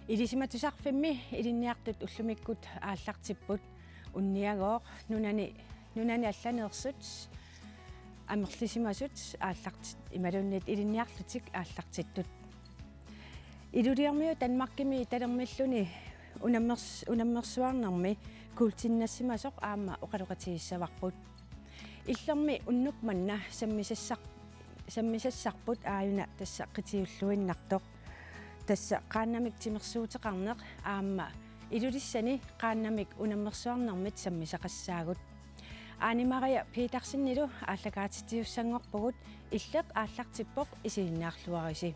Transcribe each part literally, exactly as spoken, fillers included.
Ilisimatusarfimmi ilinniartut ullumikkut aallartipput unniagooq nunani, nunani allaneersut amerlisimasut aallartit imaluunniit ilinniarlutik aallartittut. Iluliormiut Danmarkimi talermilluni unammers-, unammersuarnermi kuultinnassimasoq aamma oqaloqatigissavarput. Illermi unnuk manna sammisassar-, sammisassarput aajuna tassa qitiulluinnartoq. Tassa qaannamik timersuuteqarneq aamma Ilulissani qaannamik unammersuarnermit sammisaqassaagut. Aani Maria Petersenilu aallakaatitsisussanngorpugut, Illeq aallartippoq, isiginnaarluarisi.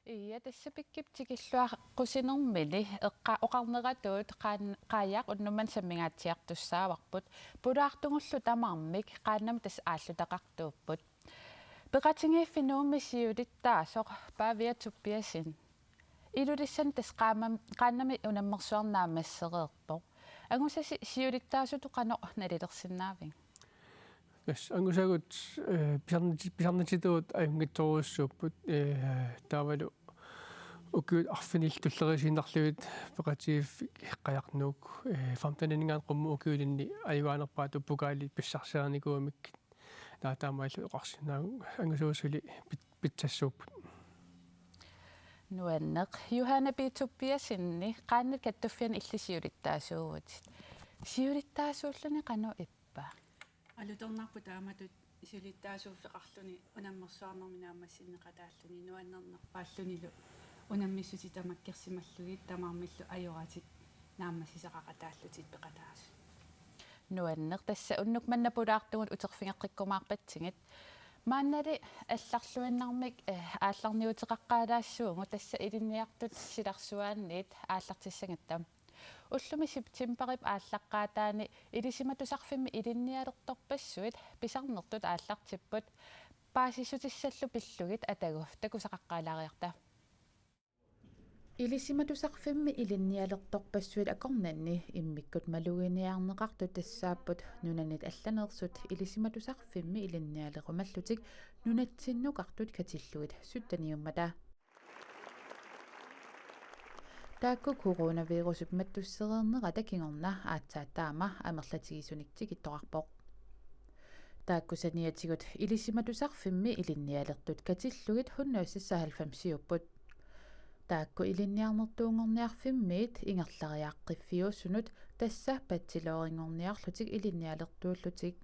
Ia, tassa Pikkip tikilluaqqusinermini eqqa-, oqarneratut qaan-, Qaajaq unnuk manna sammingaatsiartussaavarput. Pulaartugullu tamarmik qaannamut tassa aallutaqartuupput. Peqatigiiffik Nuummi siulittaasoq Pavia Tobiassen. Ilulissani tassa qaammam-, qaannamik unammersuarneq naammassereerpoq. Angusasi siulittaasutut qanoq nalilersinnaaviuk? Tassa angusagut, eh, pisarniti-, pisarnitituut ajunngitsorujussuupput, eh, taavalu ukiut arfinillit tulleriiaannarlugit peqatigiiffik Qajarnuuk, eh, femteninngaanniit qummut ukiulinni ajugaanerpaatut pokaali pissarsiarinikuugamik. Taava taamaallu oqarsinnaavugut angusagut suli pit-, pitsassuupput. Nuanneq. Johanne P. Tobiassenni qaannat kattuffianni illit siulittaasuuvutit. Siulittaasuulluni qanoq ippa? Alutornarpoq taamatut siulittaasuuffeqarluni unammersuarnermi naammassinneqataalluni, nuannernerpaallunilu unammissutit tamakkersimallugit tamarmillu ajoratik naammassisaqaqataallutik peqataasut. Nuanneq. Tassa unnuk manna pulaartugut uterfigeqqikkumaarpatsigit. Maannali allarluinnarmik, eh, aallarniuteqaqqaalaassaagut, tassa ilinniartut silarsuaanniit aallartissagatta. Ullumi septemberip aallaqqaataani Ilisimatusarfimmi ilinnialertorpassuit pisarnertut aallartipput. Paasissutissallu pillugit atagu takusaqaqqaalaariarta. Ilisimatusarfimmi ilinnialertorpassuit akornanni immikkut maluginiarneqartut tassaapput nunanit allaneersut Ilisimatusarfimmi ilinnialerumallutik nunatsinnukartut katillugit sytteniummata. Taakku coronavirusip mattussereernerata kingorna aatsaat taama amerlatigisunik tikittoqarpoq. Taakku saniatigut Ilisimatusarfimmi ilinnialertut katillugit hundrede seksoghalvfemsiupput. Taakku ilinniarnertuunngorniarfimmiit ingerlariaqqiffiusunut, tassa bachelorinngorniarlutik ilinnialertuullutik.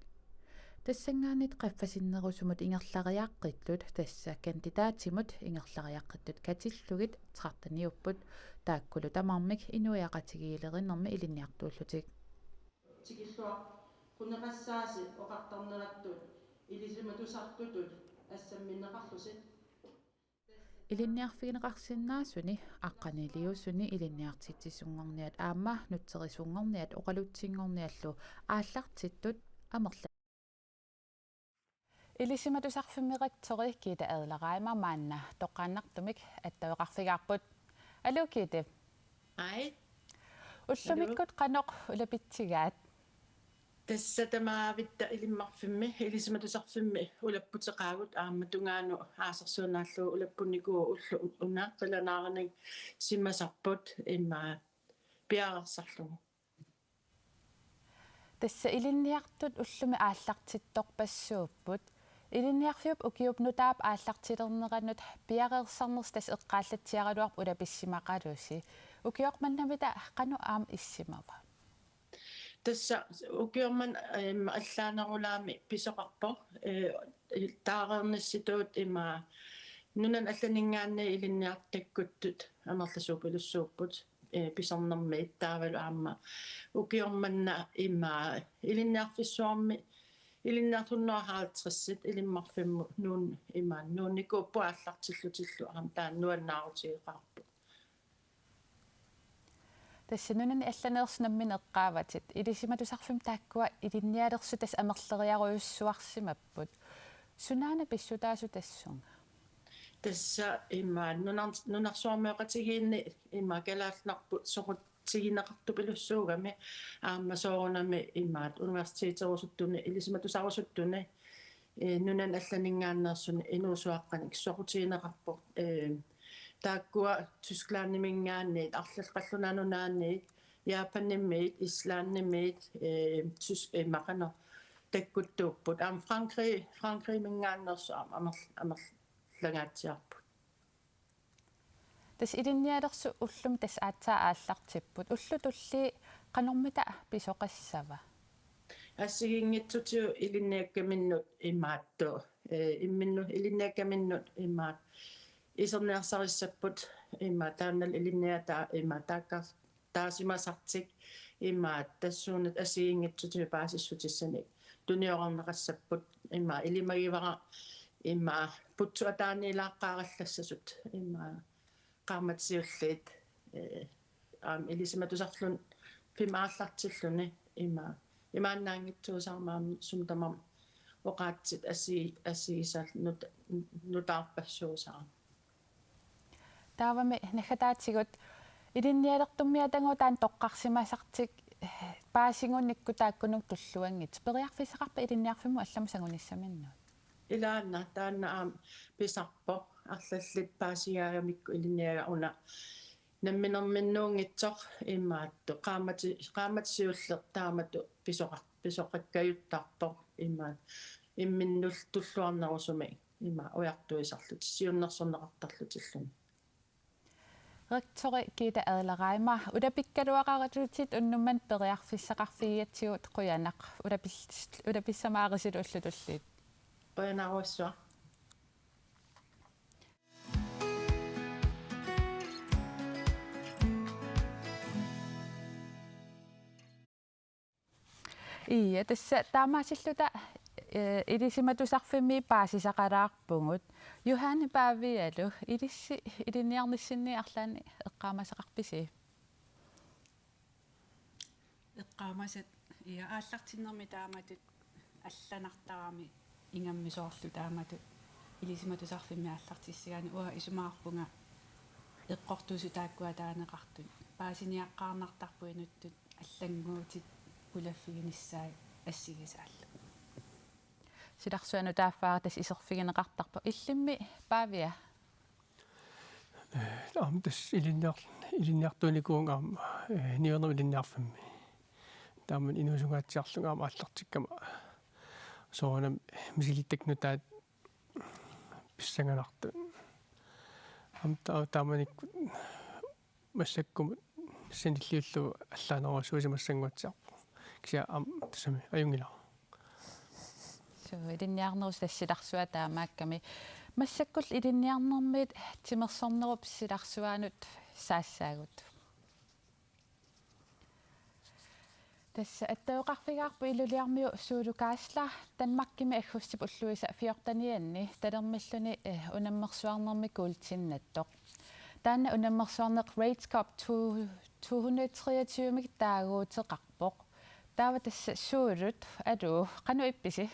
Tassanngaanniit qaffasinnerusumut ingerlariaqqittut, tassa kandidaatimut ingerlariaqqittut katillugit tretteniupput, taakkulu tamarmik inuiaqatigiilerinermi ilinniartuullutik. Tikilluaqquneqassaasi oqartarnerattut ilisimatusartutut assamminneqarlusi. Ilinniarfigineqarsinnaasuni, aqqaniliusuni ilinniartitsisunngorniat aamma nutserisunngorniat oqalutsinngorniallu aallartittut amerla-. Ilisimatusarfimmi rektori Gitte Adler Reimer maanna toqqaannartumik attaveqarfigaarput. Aluu Gitte. Hej. Ullumikkut qanoq ulapitsigaat? Tassa tamavitta Ilimmarfimmi, Ilisimatusarfimmi ulapputeqaagut aamma tungaanut aasersuinnaallugu ulappunnikuuvoq, ulloq una qilanaarnissarsimasarput immaqa piareersarlugu. Tassa ilinniartut ullumi aallartittorpassuupput. Ilinniarfiup ukiup nutaap aallartilerneranut piareersarnersi tassa eqqaallatsiaraluarpoq ulapissimaqalusi. Ukioq mannamita qanoq aamma issimava? Tassa ukioq manna, em, allaanerulaami pisoqarpoq, eh, taareernissituut ima nunanit allaninngaanniit ilinniartakkattut amerlasuupilussuupput, eh, pisarnermiit taavalu aamma ukioq manna ima ilinniarfissuarmi ilinniartut hundrede og halvtreds Ilimmarfimmut nuun-, ima nuunnikuupput aallartillutillu aamma taanna nuannaarutigeqaarpoq. Tassa nunanit allaneersut nammineq eqqaavatit. Ilisimatusarfimmi taakkua ilinnialersut tassa amerleriarujussuarsimapput. Sunaana pissutaasut tassunga? Tassa ima nunar-, nunarsuarmioqatigiinni ima kalaallinarput soqut-, tigineqartupilussuugami aamma soorunami imaat universiteterusuttunik ilisimatusarusuttunik, eh, nunani allaninngaanneersuni inuusuaqqanik soqutigineqarpoq, eh, taakkua Tysklandiminngaanniit, arlallit qallunaat nunaanniit, Japanimiit, Islandimiit, eh, Tys-, eh, imaat qanoq takkuttuupput. Aamma Frankrig, Frankrigimingaanneersut aamma amerl-, amerlangaatsiarput. Tassa ilinnialersut ullumi tassa aatsaat aallartipput. Ullut tulliit qanormita pisoqassava? Assigiinngitsutigut ilinniakkaminnut imaattoq, eh, imminnut ilinniakkaminnut imaat iserniarsarissapput, imaat taannalu ilinniagaq imaat taakkar-, taasimasartik, imaat tassuunatik assigiinngitsutigut paasissutissanik tuniorarneqassapput, imaat ilimagivara imaat putsut ataaniilaaqqaarallassasut, imaat qaammatit siulliit, eh, aamma ilisimatusarluni filmit aallartilluni imaat imaannaanngitsuusarami aamma sumi tamarmi oqaatsit assi-, assigisaallu nut-, nutaarpassuusarami. Taavami naggataatigut ilinnialertummiaatagooq taanna toqqarsimasartik, eh, paasigunnikkut taakkununnga tulluanngitsut. Periarfissaqarpa ilinniarfimmut allamut sangunissaminnut? Ilaanna taanna aamma pisarpoq, arlallit paasigaagamikku ilinniagaq una namminerminnuunngitsoq imaattoq, qaammati-, qaammatit siulliit taamatut pisoqar-, pisoqakkajuttarpoq imaat imminnullu tulluarnerusumik imaat ujartuisarlutik siunnersorneqartarlutilluni. Rektori Gitte Adler Reimer, ulapikkaluaqaralutit unnuk manna periarfissaqarfigigatsigut qujanaq, ulapis-, ulapissamaarisulu ullut tulliit. Qujanarsuaq. Ii, tassa taamaasilluta, eh, ilisimatusarfimmi paasisaqalaarpugut. Johanne Pavialu, ilissi ilinniarnissinni arlaanni eqqaamasaqarpisi? Eqqaamasat, ia, aallartinnermi taamatut allanartarami ingammik soorlu taamatut ilisimatusarfimmi aallartissagaanni uanga isumaqarpunga eqqortuusut taakkua taaneqartut. Paasiniaqqaarnartarput inuttut allannguutit pulaffiginissaat assigisaallu. Silarsuaq nutaaffaara tassa iserfigineqartarpoq. Illimmi Pavia? Eh, aamma tassa ilinniar-, ilinniartuunikuuvunga aamma, eh, niuernerma ilinniarfimmi. Taamani inuusungaatsiarlunga aamma aallartikkama soorunami misilittakkut nutaat pissanganartut. Aamma ta-, taamanikkut massakkumut sanilliullugu allaanerujussuusimassannguatsiarpoq. Kisianni aamma tassami ajunngilara. Suu, ilinniarnerusut tassa silarsuaq taamaakkami. Massakkullu ilinniarnermit timersornerup silarsuaanut saassaagut. Tassa attaveqarfigaarput Ilulissarmiut Suulu Geisler, Danmarkimi aggustip ulluisa fjortenianni talermilluni, eh, unammersuarnermi kuultinnattoq. Taanna unammersuarneq Rage Cup to, to hundrede treogtyve-mik taaguuteqarpoq. Taava tassa Suulut, aluu, qanoq ippisi?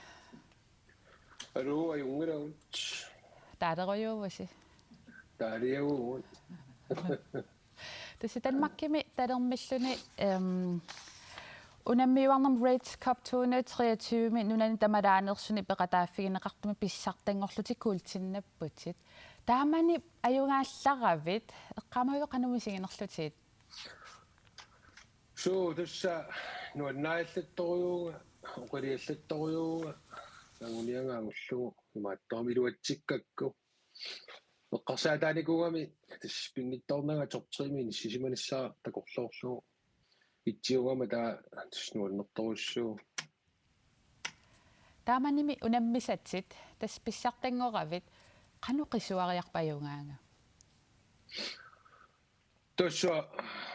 Aluu, ajunngilagut. Taalerujuuvusi? Taalerujuuvugut. Tassa Danmarkimi talermilluni, ehm, unammiuarnermi Rage Cup to hundrede treogtyve-mi nunani tamalaaneersuni peqataaffigineqartumi pissartanngorlutit kuultinnapputit. Taamani ajugaallaravit, eqqaamavit qanoq misiginerlutit? Suu, tassa nuannaajallattorujuuvunga, oqiliallattorujuuvunga, anguniaga angullugu imaattorami iluatsikkakku. Eqqarsaataanikuugami tassa pinngitsoornanga top tre-mi inissisimanissara takorloorlugu. Itsiugama taava tassa nuannertorujussuuvoq. Taamanimi unammisatit, tassa pissartanngoravit, qanoq qisuariarpa ajugaanga? Tassa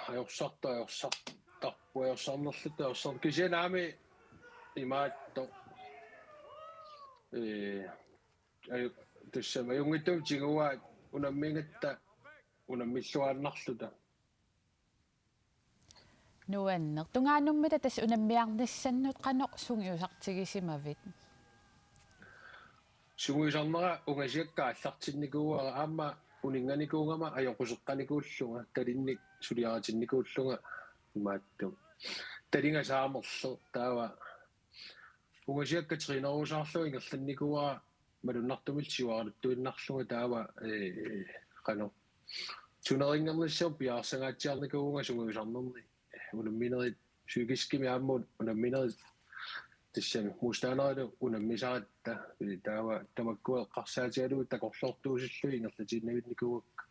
ajorsarta-, ajorsartarput, ajorsarnerluta, ajorsar-, kisianni aamma imaattoq. Ee, aju-, tassami ajunngitsumik tiguaat unammigatta unammilluaannarluta. Nuanneq. Tungaanummi tassa unammiarnissannut qanoq sungiusartigisimavit? Sungiusarnera ungasiakka aallartinnikuuara aamma uninnganikuugama ajoquseqqanikuullunga, talinnik suliaritinnikuullunga imaattoq. Talinga saamerleq taava ungasiakka trænerusaarlunga ingerlannikuuara malunnartumillu siuaraluttuinnarlunga taava, ee, qanoq. Turneringernissamut piareersagaatsiarnikuuvunga sungiusarnerni unamminerit psykiskimik aamma unamminerit tassami modstanderilu unammisaratta, ee, taava tamakkua eqqarsaatigalugit takorloortuusillugit ingerlatiinnavinnikuuakka.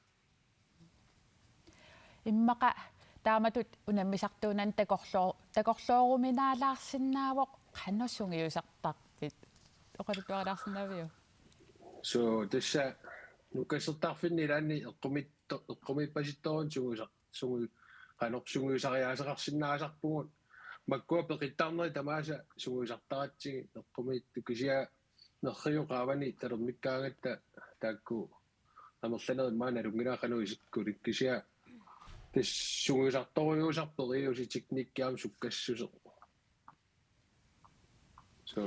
Immaqa taamatut unammisartuunani takorloo-, takorlooruminaalaarsinnaavoq qanoq sungiusartarpit? Oqaluttuarilaarsinnaaviuk? So, tassa nukkassertarfinni ilaanni eqqumiitto-, eqqumiippasittorujunnik sungiusar-, sungi-, qanoq sungiusariaaseqarsinnaasarpugut. Makkua peqittarnerit tamaasa sungiusartaratsigit eqqumiitsoq kisianni nerriviup qaavani talermikkaangatta taakku amerlanerit maani nalunngilara qanoq isikkulik kisianni tassa sungiusartorujussuusarpoq periuseq teknikki aamma sukkassuseq. So.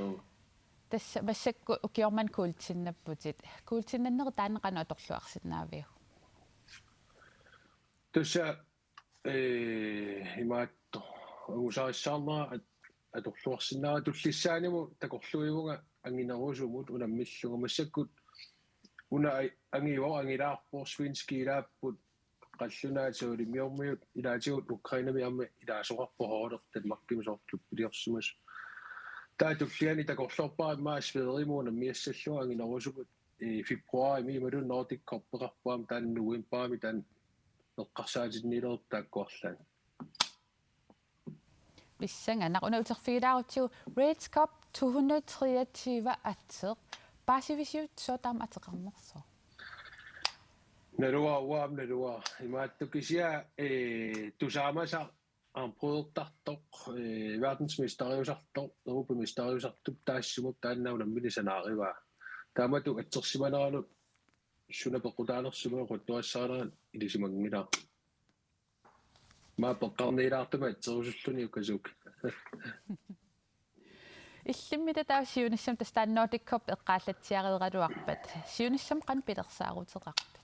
Tassa massakkut ukioq manna kuultinnapputit. Kuultinnannerit taanna qanoq atorluarsinnaaviuk? Tassa, ee, imaattoq angusarissaarnera at-, atorluarsinnaavara tullissaanimut takorluuivunga anginerusumut unammillunga massakkut una a-, angivoq angilaarpoq svenskit ilaapput qallunaat soorlu Limfjordmiut ilaatigut Ukrainemi aamma ilaasoqarpoq holdi Danmarkimi soorlu klubbiliorsimasoq. Taava tulliani takorloorpara immaqa Sverigemut unammiassallunga anginerusumut, ee, februarimi imaluunniit Nordic Cup-eqarpoq aamma taanna novembarimi taanna eqqarsaatinniilerput taakku arlaat. Pissanganaq, una uterfigilaarutsigu Reds Cup to hundrede treogtyve ateq. Paasivisiuk sooq taama ateqarnersoq? Naluara, uanga aamma naluara. Imaattoq kisianni, ee, tusaamasaq armbrydertartoq, ee, verdensmesteriusartoq, europamesteriusartoq taassuma taanna unammineq sanaarivaa. Taamatut atsersimaneralu suna peqqutaanersoq oqaluttuassarinerani ilisimanngilara. Maani peqqarniilaartumik atserusulluni ukasuuk. Illimmitta taava siunissami tassa taanna Nordic Cup eqqaallatsiareeraluarpat. Siunissami qanoq pilersaaruteqarpit?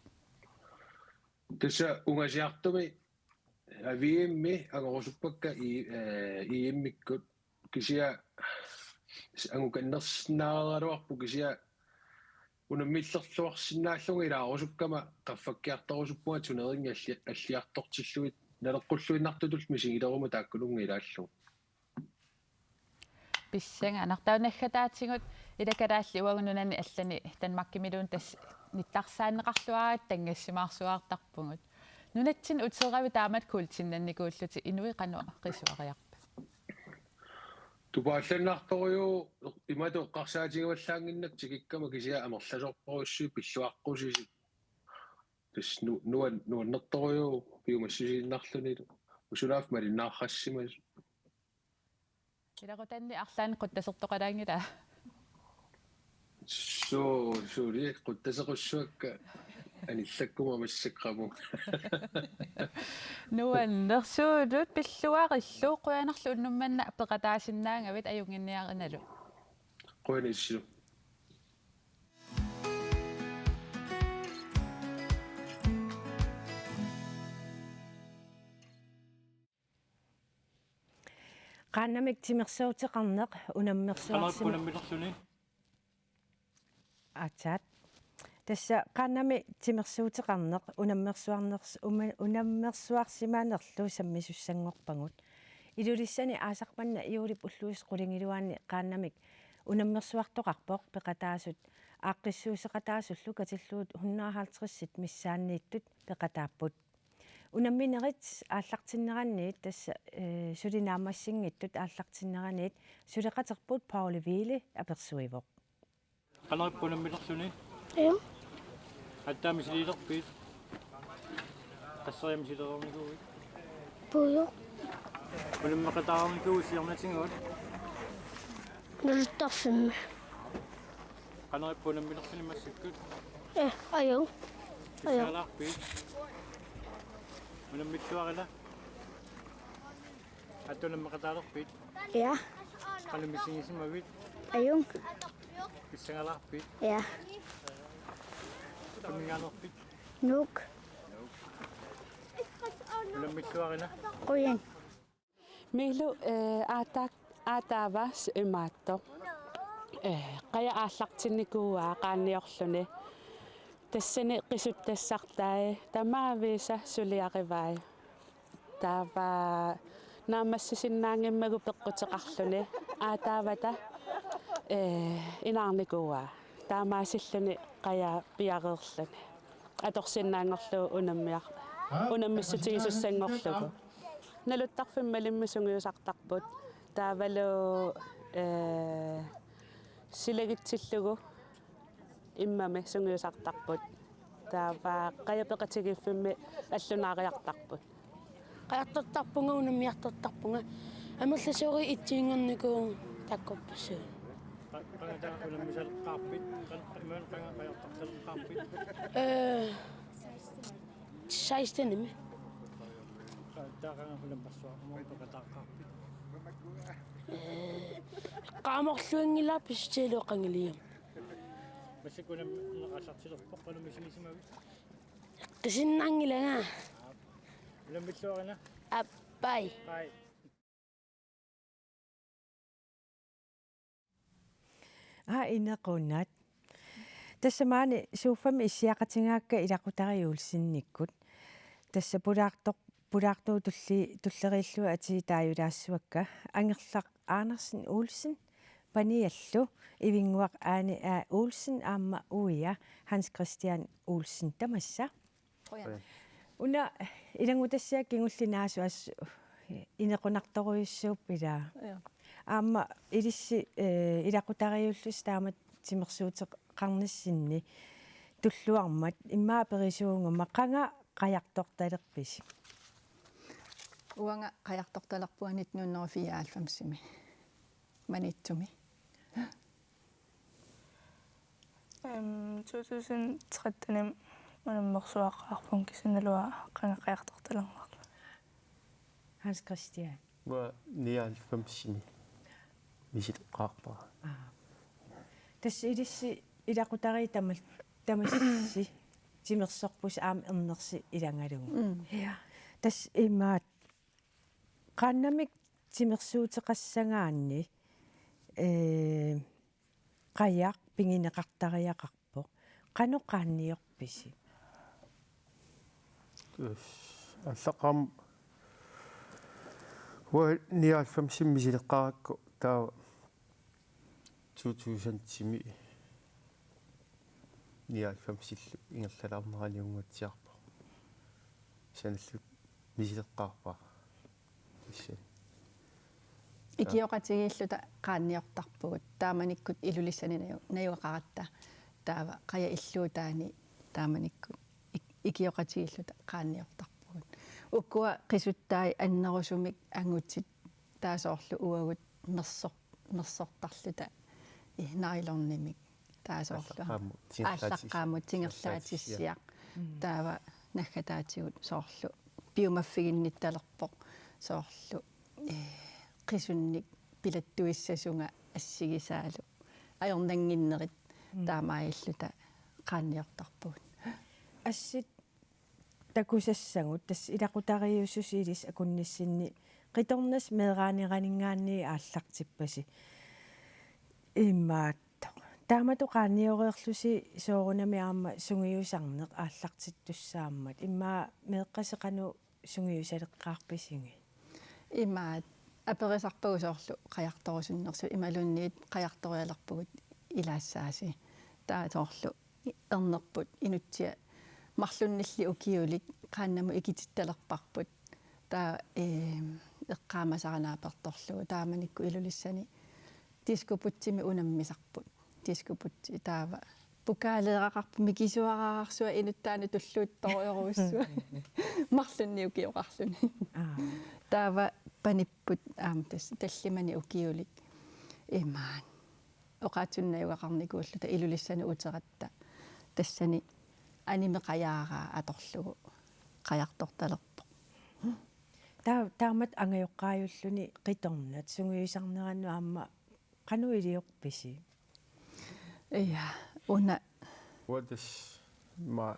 Tassa ungasiartumi, aa, V M-i angorusuppakka i, ee, E M-ikkut kisianni angukannersinnaareeraluarpoq kisianni unammillerluarsinnaallunga ilaarusukkama qaffakkiartorusuppunga turneringi alli-, alliartortillugit naleqqulluinnartutullu misigileruma taakkununnga ilaallunga. Pissanganaq, taava naggataatigut ila kalaallit uagut nunani allani Danmarkimiluunniit tassa nittarsaanneqarluaratta tanngassimaarsuaartarpugut. Nunatsinni uteravit taamatut kuultinnannikuullutit inuit qanoq qisuariarpit? Tupaallannartorujuuvoq imatut eqqarsaatigivallaannginnakku tikikkama kisianni amerlasoorparujussuit pilluaqqusisut. Tassa nu-, nuan-, nuannertorujuuvoq piumassusiinnarlunilu. Usunaaffik malinnaarrassimasut. Ilaqutanni arlaannik quttasertoqalaanngilaa? Suu, suuli quttaseqqussavakka anillakkuma massakkut. Nuannersuulut, pilluarillu, qujanarlu unnuk manna peqataasinnaagavit, ajunnginniarinalu. Qujanaq Sissulu. Qaannamik timersuuteqarneq. Qanoq unammersuarsim- unammilerluni? Aatsaat. Tassa qaannamik timersuuteqarneq unammersuarners-, uma-, unammersuarsimanerlu sammisussanngorpagut. Ilulissani aasaq manna juulip ulluisa qulingiluaanni qaannamik unammersuartoqarpoq peqataasut aaqqissuusseqataasullu katillugit hundrede halvtredsit missaanniittut peqataapput. Unamminerit aallartinneranniit tassa, ee, suli naammassinngitsut aallartinneranniit suleqaterput Pauli Wiile apersuivoq. Qanoq ippa unammilerluni? Eem. Aatsaat misiliilerpit? Qasseriarluni misilereernikuuit? Puiu. Unammeqataanikuuit siornatigut? Naluttarfimmi. Qanoq ippa unammilerluni massakkut? Eh, ajunngilaq. Ajunngilaq. Pissangalaarpit? Unammitsuarila? Aatsaat unammeqataalerpit? Ja. Qanoq misigisimavit? Ajunngilaq. Pissangalaarpit? Ja. Qanoq misigisimavit? Nuuk. Unammitsuarila? Qujan. Milu, eh, aata-, aataava s-, imaattoq. Eh, qaja aallartinnikuuaa qaanniorluni. Tassani qisuttassartai tamaaviisa suliarivai. Taava naammassisinnaanngimmagu peqquteqarluni aataavata, eh, inaarnikuuaa. Taamaasilluni qaja piareerluni. Atorsinnaanngorlugu unammiar-, unammissutigisussanngorlugu. Naluttarfimmi malimmik sungiusartarput. Taavalu, eh, silagitsillugu immami sungiusartarput. Taava qaja peqatigiiffimmi allunaariartarput. Qajartortarpunga, unammiartortarpunga. Amerlasoorujussuaq ittuunngornikuuvunga taakkuuppassuit. Qa-, qanga unammisaleqqaarpit? Qan-, qanga, qanga qajartortaleqqaarpit? Eh, seksten-imi. Qa-, taava qanga unammersuaq, uuma peqataaqqaarpit? Eh, qaamorluanngilaq pissutigalugu qangali aamma. Massakkut unammeq aallartilerpoq, qanoq misigisimavit? Qisinnaanngilanga. Unammilluarina. Aap, bye. Bye. Aa, inequnaq. Tassa maani sofami issiaqatigaakka Ilaqutariit Olsenikkut. Tassa pulaartoq, pulaartuut tulli-, tulleriillugit atii taajulaassuakka. Angerlaq Andersen Olsen paniallu, Ivinnguaq Aani A. Olsen aamma uia Hans Christian Olsen, tamassa. Qujan. Una ilanngutassiaq kingulleq naasut assut inequnartorujussuupput ilaa. Ja. Aamma ilissi, eh, ilaqutariiullusi taamatut timersuuteqarnissinni tulluarmat immaqa aperisuuguma, qanga qajartortalerpisi? Uanga qajartortalerpunga nitten hundrede og fireoghalvfemsimi Maniitsumi. Øhm, to tusind tretten unammersuaqaarpunga kisianni uanga qanga qajartortalernerlunga. Hans Christian. Uanga nioghalvfemsimi misileqqaarpara. Aa. Tassa ilissi ilaqutariit tamal-, tamassi timersorpusi aamma ernersi ilagalugu. Mm. Ja. Tassa imaat qaannamik timersuuteqassagaanni, eh, qajaq pigineqartariaqarpoq. Qanoq qaanniorpisi? Allaqqam-, uanga nioghalvfemsimi misileqqaarakku taava to tusindimi nioghalvfemsillu ingerlalaarnerani unngatsiarpoq. Sanallu misileqqaarpara. Tassa. Ikioqatigiilluta qaanniortarpugut. Taamanikkut Ilulissani naju-, najugaqaratta. Taava qaja illuutaani taamanikkut ik-, ikioqatigiilluta qaanniortarpugut. Ukua qisuttai annerusumik angutit taava soorlu uagut mersor-, mersortarluta i nylonimik. Taava soorlu aallaqqaammut tingerlaatis-, aallaqqaammut tingerlaatissiaq. Mm. Taava naggataatigut soorlu piumaffiginnittalerpoq soorlu, eh, qisunnik pilattuissasunga assigisaalu. Ajornannginnerit. Mm. Taamaalilluta qaanniortarpugut. Assit takusassagut, tassa ilaqutariiussuseq ilissi akunnissinni qitornasi meeraaneraninngaanniit aallartippasi. Imaattoq. Taamatut qaannioreerlusi soorunami aamma sungiusarneq aallartittussaammat. Immaqa meeqqasi qanoq sungiusaleqqaarpisigit? Imaat aperisarpagut soorlu qajartorusunnersugut imaluunniit qajartorialerpugut ilaassaasi. Taava soorlu ernerput inutsiat marlunnilli ukiulik qaannamut ikitittalerparput. Taava, eem, eqqaamasara naapertorlugu taamanikkut Ilulissani Diskobugtimi unammisarput. Diskobugti taava pokaleeraqarpoq mikisuararsuaq inuttaanut tulluuttorujorujussuaq. Marlunnik ukioqarluni. Aa. Taava panipput aamma tassa tallimanik ukiulik imaat. Oqaatsunik najugaqarnikuulluta Ilulissanut uteratta. Tassani anime qajaaraa atorlugu qajartortalerpoq. Taa-, taamatut angajoqqaajulluni qitornat sungiusarnerannut aamma qanoq iliorpisi? Ja, una. Uanga tassa ma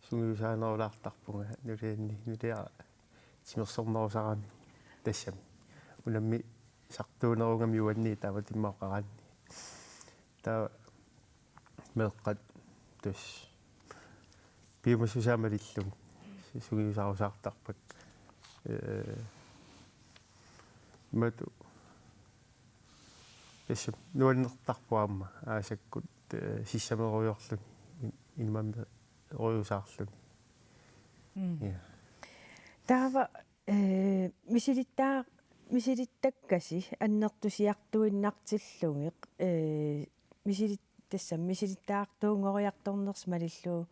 sungiusaanerulaartarpunga nulianni, nuliara timersornerusarami. tassami. Unammisartuunerugami uanni taava timma oqaraanni. Taava meeqqat tassa piumassusaa malillugit sungiusarusaartarpakka. Ee, imatut tassa nuannertarpoq aamma aasakkut, ee, sissameerujoorluni, imameerujusaarluni. Mm. Ja. Taava, ee, misilitta-, misilittakkasi annertusiartuinnartillugit, ee, misilit-, tassami misilittagartuunngoriartornersi malillugu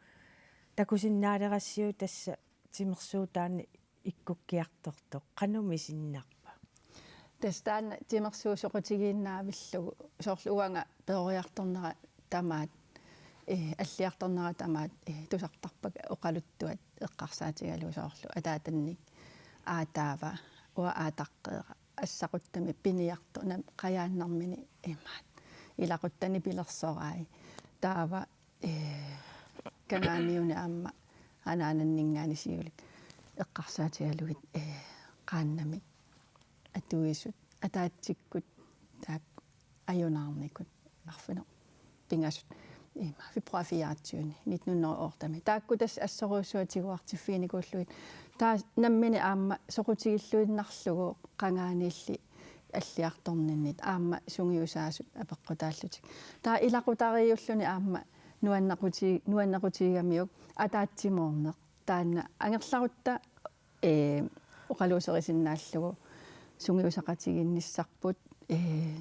takusinnaalerassiuk tassa timersuutaani ikkukkiartortoq, qanormi isinnarpa? Tassa taanna timersuut soqutigiinnaavillugu, soorlu uanga peroriartornera tamaat, ee, alliartornera tamaat, ee, tusartarpakka oqaluttuat eqqarsaatigalugu soorlu ataatannik aataava, uanga aataqqeera, assaquttami piniartoq, nam-, qajaannarmini imaat. Ilaquttani pilersorai. Taava, ee, Kangaamiuni aamma anaananninngaanniit siulik eqqarsaatigalugit, ee, qaannamik atuisut, ataatsikkut, taakku ajunaarnikut, arfineq-pingasut, ima, februar fireogtyvende, nitten hundrede og otte. Taakku tassa assorujussuaq tiguartiffiginikuullugit. Taava nammineq aamma soqutigilluinnarlugu qangaaniilli alliartorninnit aamma sungiusaasut apeqqutaallutik. Taava ilaqutariiulluni aamma nuannaquti-, nuannaqutigigamiuk ataatsimoorneq. Taanna angerlarutta, ee, oqaluuserisinnaallugu sungiusaqatigiinnissarput, ee,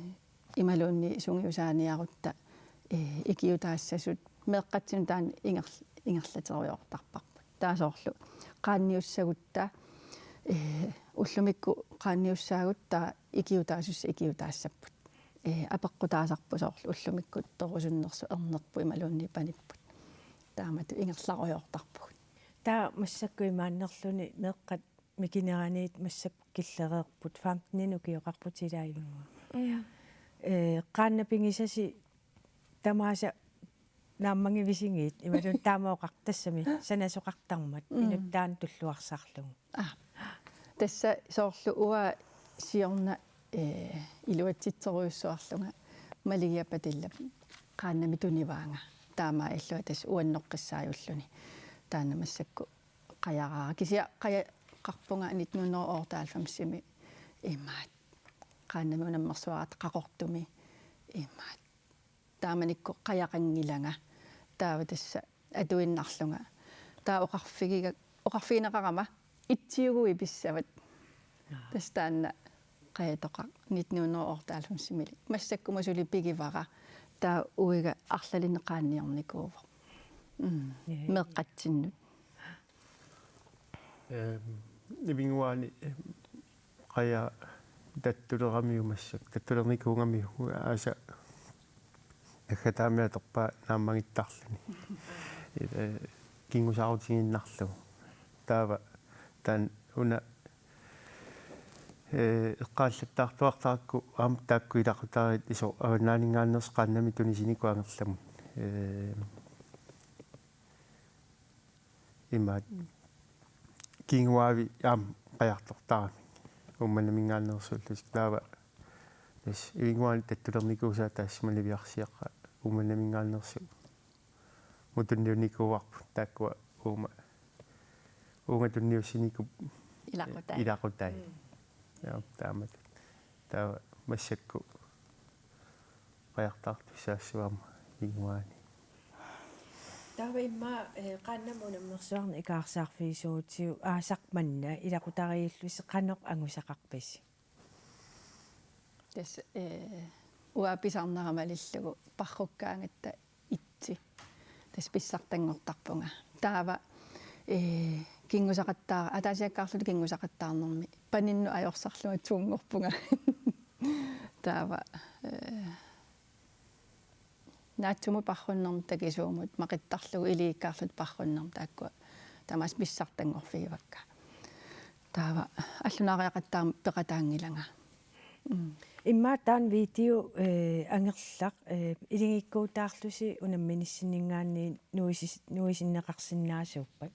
imaluunniit sungiusaaniarutta, ee, ikiuutaassasut meeqqatsinnut taanna inger-, ingerlaterujoortarparput. Taava soorlu qaanniussagutta, ee, ullumikkut qaanniussaagut taava ikiuutaasussat ikiuutaassapput. Ee, apeqqutaasarput soorlu ullumikkut torusunnersoq ernerput imaluunniit panipput. Taamatut ingerlarujoortarpugut. Taava massakkut imaannerluni meeqqat mikineraniit massakkut killereerput, femten ukioqarput ilaa immaqa. Ja. Ee, qaannat pigisasi tamaasa naammagivisigiit, imaluunniit taama oqartassami sanasoqartarmat, mm, inuttaa tulluarsarlugu. Aa. Tassa soorlu uanga siorna, ee, iluatsitsorujussuarlunga Maligiaq Padillap qaannamik tunivaanga. Taamaalillunga tassa uannoqqissaajulluni. Taanna massakkut qajaraara. Kisianni qajaqarpunga nitten hundrede og otteoghalvfemsimi imaat. Qaannamik unammersuararta Qaqortumi imaat. Taamanikkut qajaqanngilanga. Taava tassa atuinnarlunga. Taava oqarfigiga-, oqarfigineqarama itsiuguit pissavat. Aa. Tassa taanna qajatoqaq nitten hundrede og otteoghalvfemsimili. Massakkumut suli pigivara. Taava uiga arlalinnik qaanniornikuuvoq. Mm. Ja. Meeqqatsinnut. Ehm, Ivinnguani, ehm, qajaq tattuleramiuk massakkut, tattulernikuugamiuk aasaq naggataamik atorpaa naammagittarluni. Ila, eh, kingusaarutigiinnarlugu. Taava taanna una, eh, eqqaallattaartuartarakku aamma taakku ilaqutariit isoq avannaaninngaanneersoq qaannamik tunisinikuuvoq angerlamut. Eh, Imaat. Kinguaavi aamma qajartortaramik. Uummannaminngaanneersuullutik taava. Tassa Ivinnguani tattulernikuusaa taassuma niviarsiaqqat Uummannaminngaanneersut. Mut tunniunnikuuarput taakkua uuma. Uunga tunniussinikuupput. Ilaqutai. Ilaqutai. Mm. Ja, taamatut. Taava massakkut qajartortussaassuarmut Ivinnguani. Taava immaqa, eh, qaannamut unammersuarneq ikaarsaarfigisorujussuuvoq aasaq manna ilaqutariillusi qanoq angusaqarpisi? Tassa, eh, uanga pisarnera malillugu parrukkaangatta itsi. Tassa pissartanngortarpunga. Taava, eh, kinngusaqattaa-, ataasiakkaarluta kinngusaqattaarnermi paninnut ajorsarlunga tvungerpunga. Taava, eh, naatsumut parrunnermut takisuumut maqittarlugu iliikkaarluta parrunnermut taakkua tamaasa pissartanngorfigivakka. Taava allunaariaqattaarama peqataanngilanga. Mm. Immaqa taanna video, eh, angerlaq, eh, ilingiikkuutaarlusi unamminissinninngaanniit nuisis-, nuisinneqarsinnaasuuppat.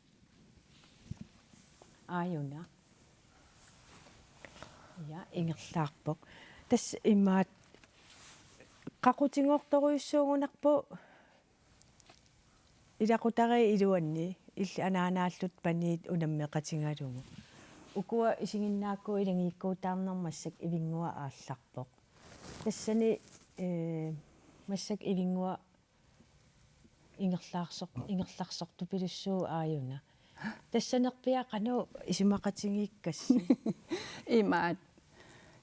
Aajuna. Ja, ingerlaarpoq. Tassa imaat qaqutigoortorujussuugunarpoq ilaqutariit iluanni illit anaanaallutit paniit unammeqatigalugu. Ukua isiginnaakkut ilagiikkuutaarneq massakkut Ivinnguaq aallarpoq. Tassani, ee, massakkut Ivinnguaq ingerlaarsoq-, ingerlarsortupilussuuvoq aajuna. Tassanerpiaq qanoq isumaqatigiikkassi? Imaat.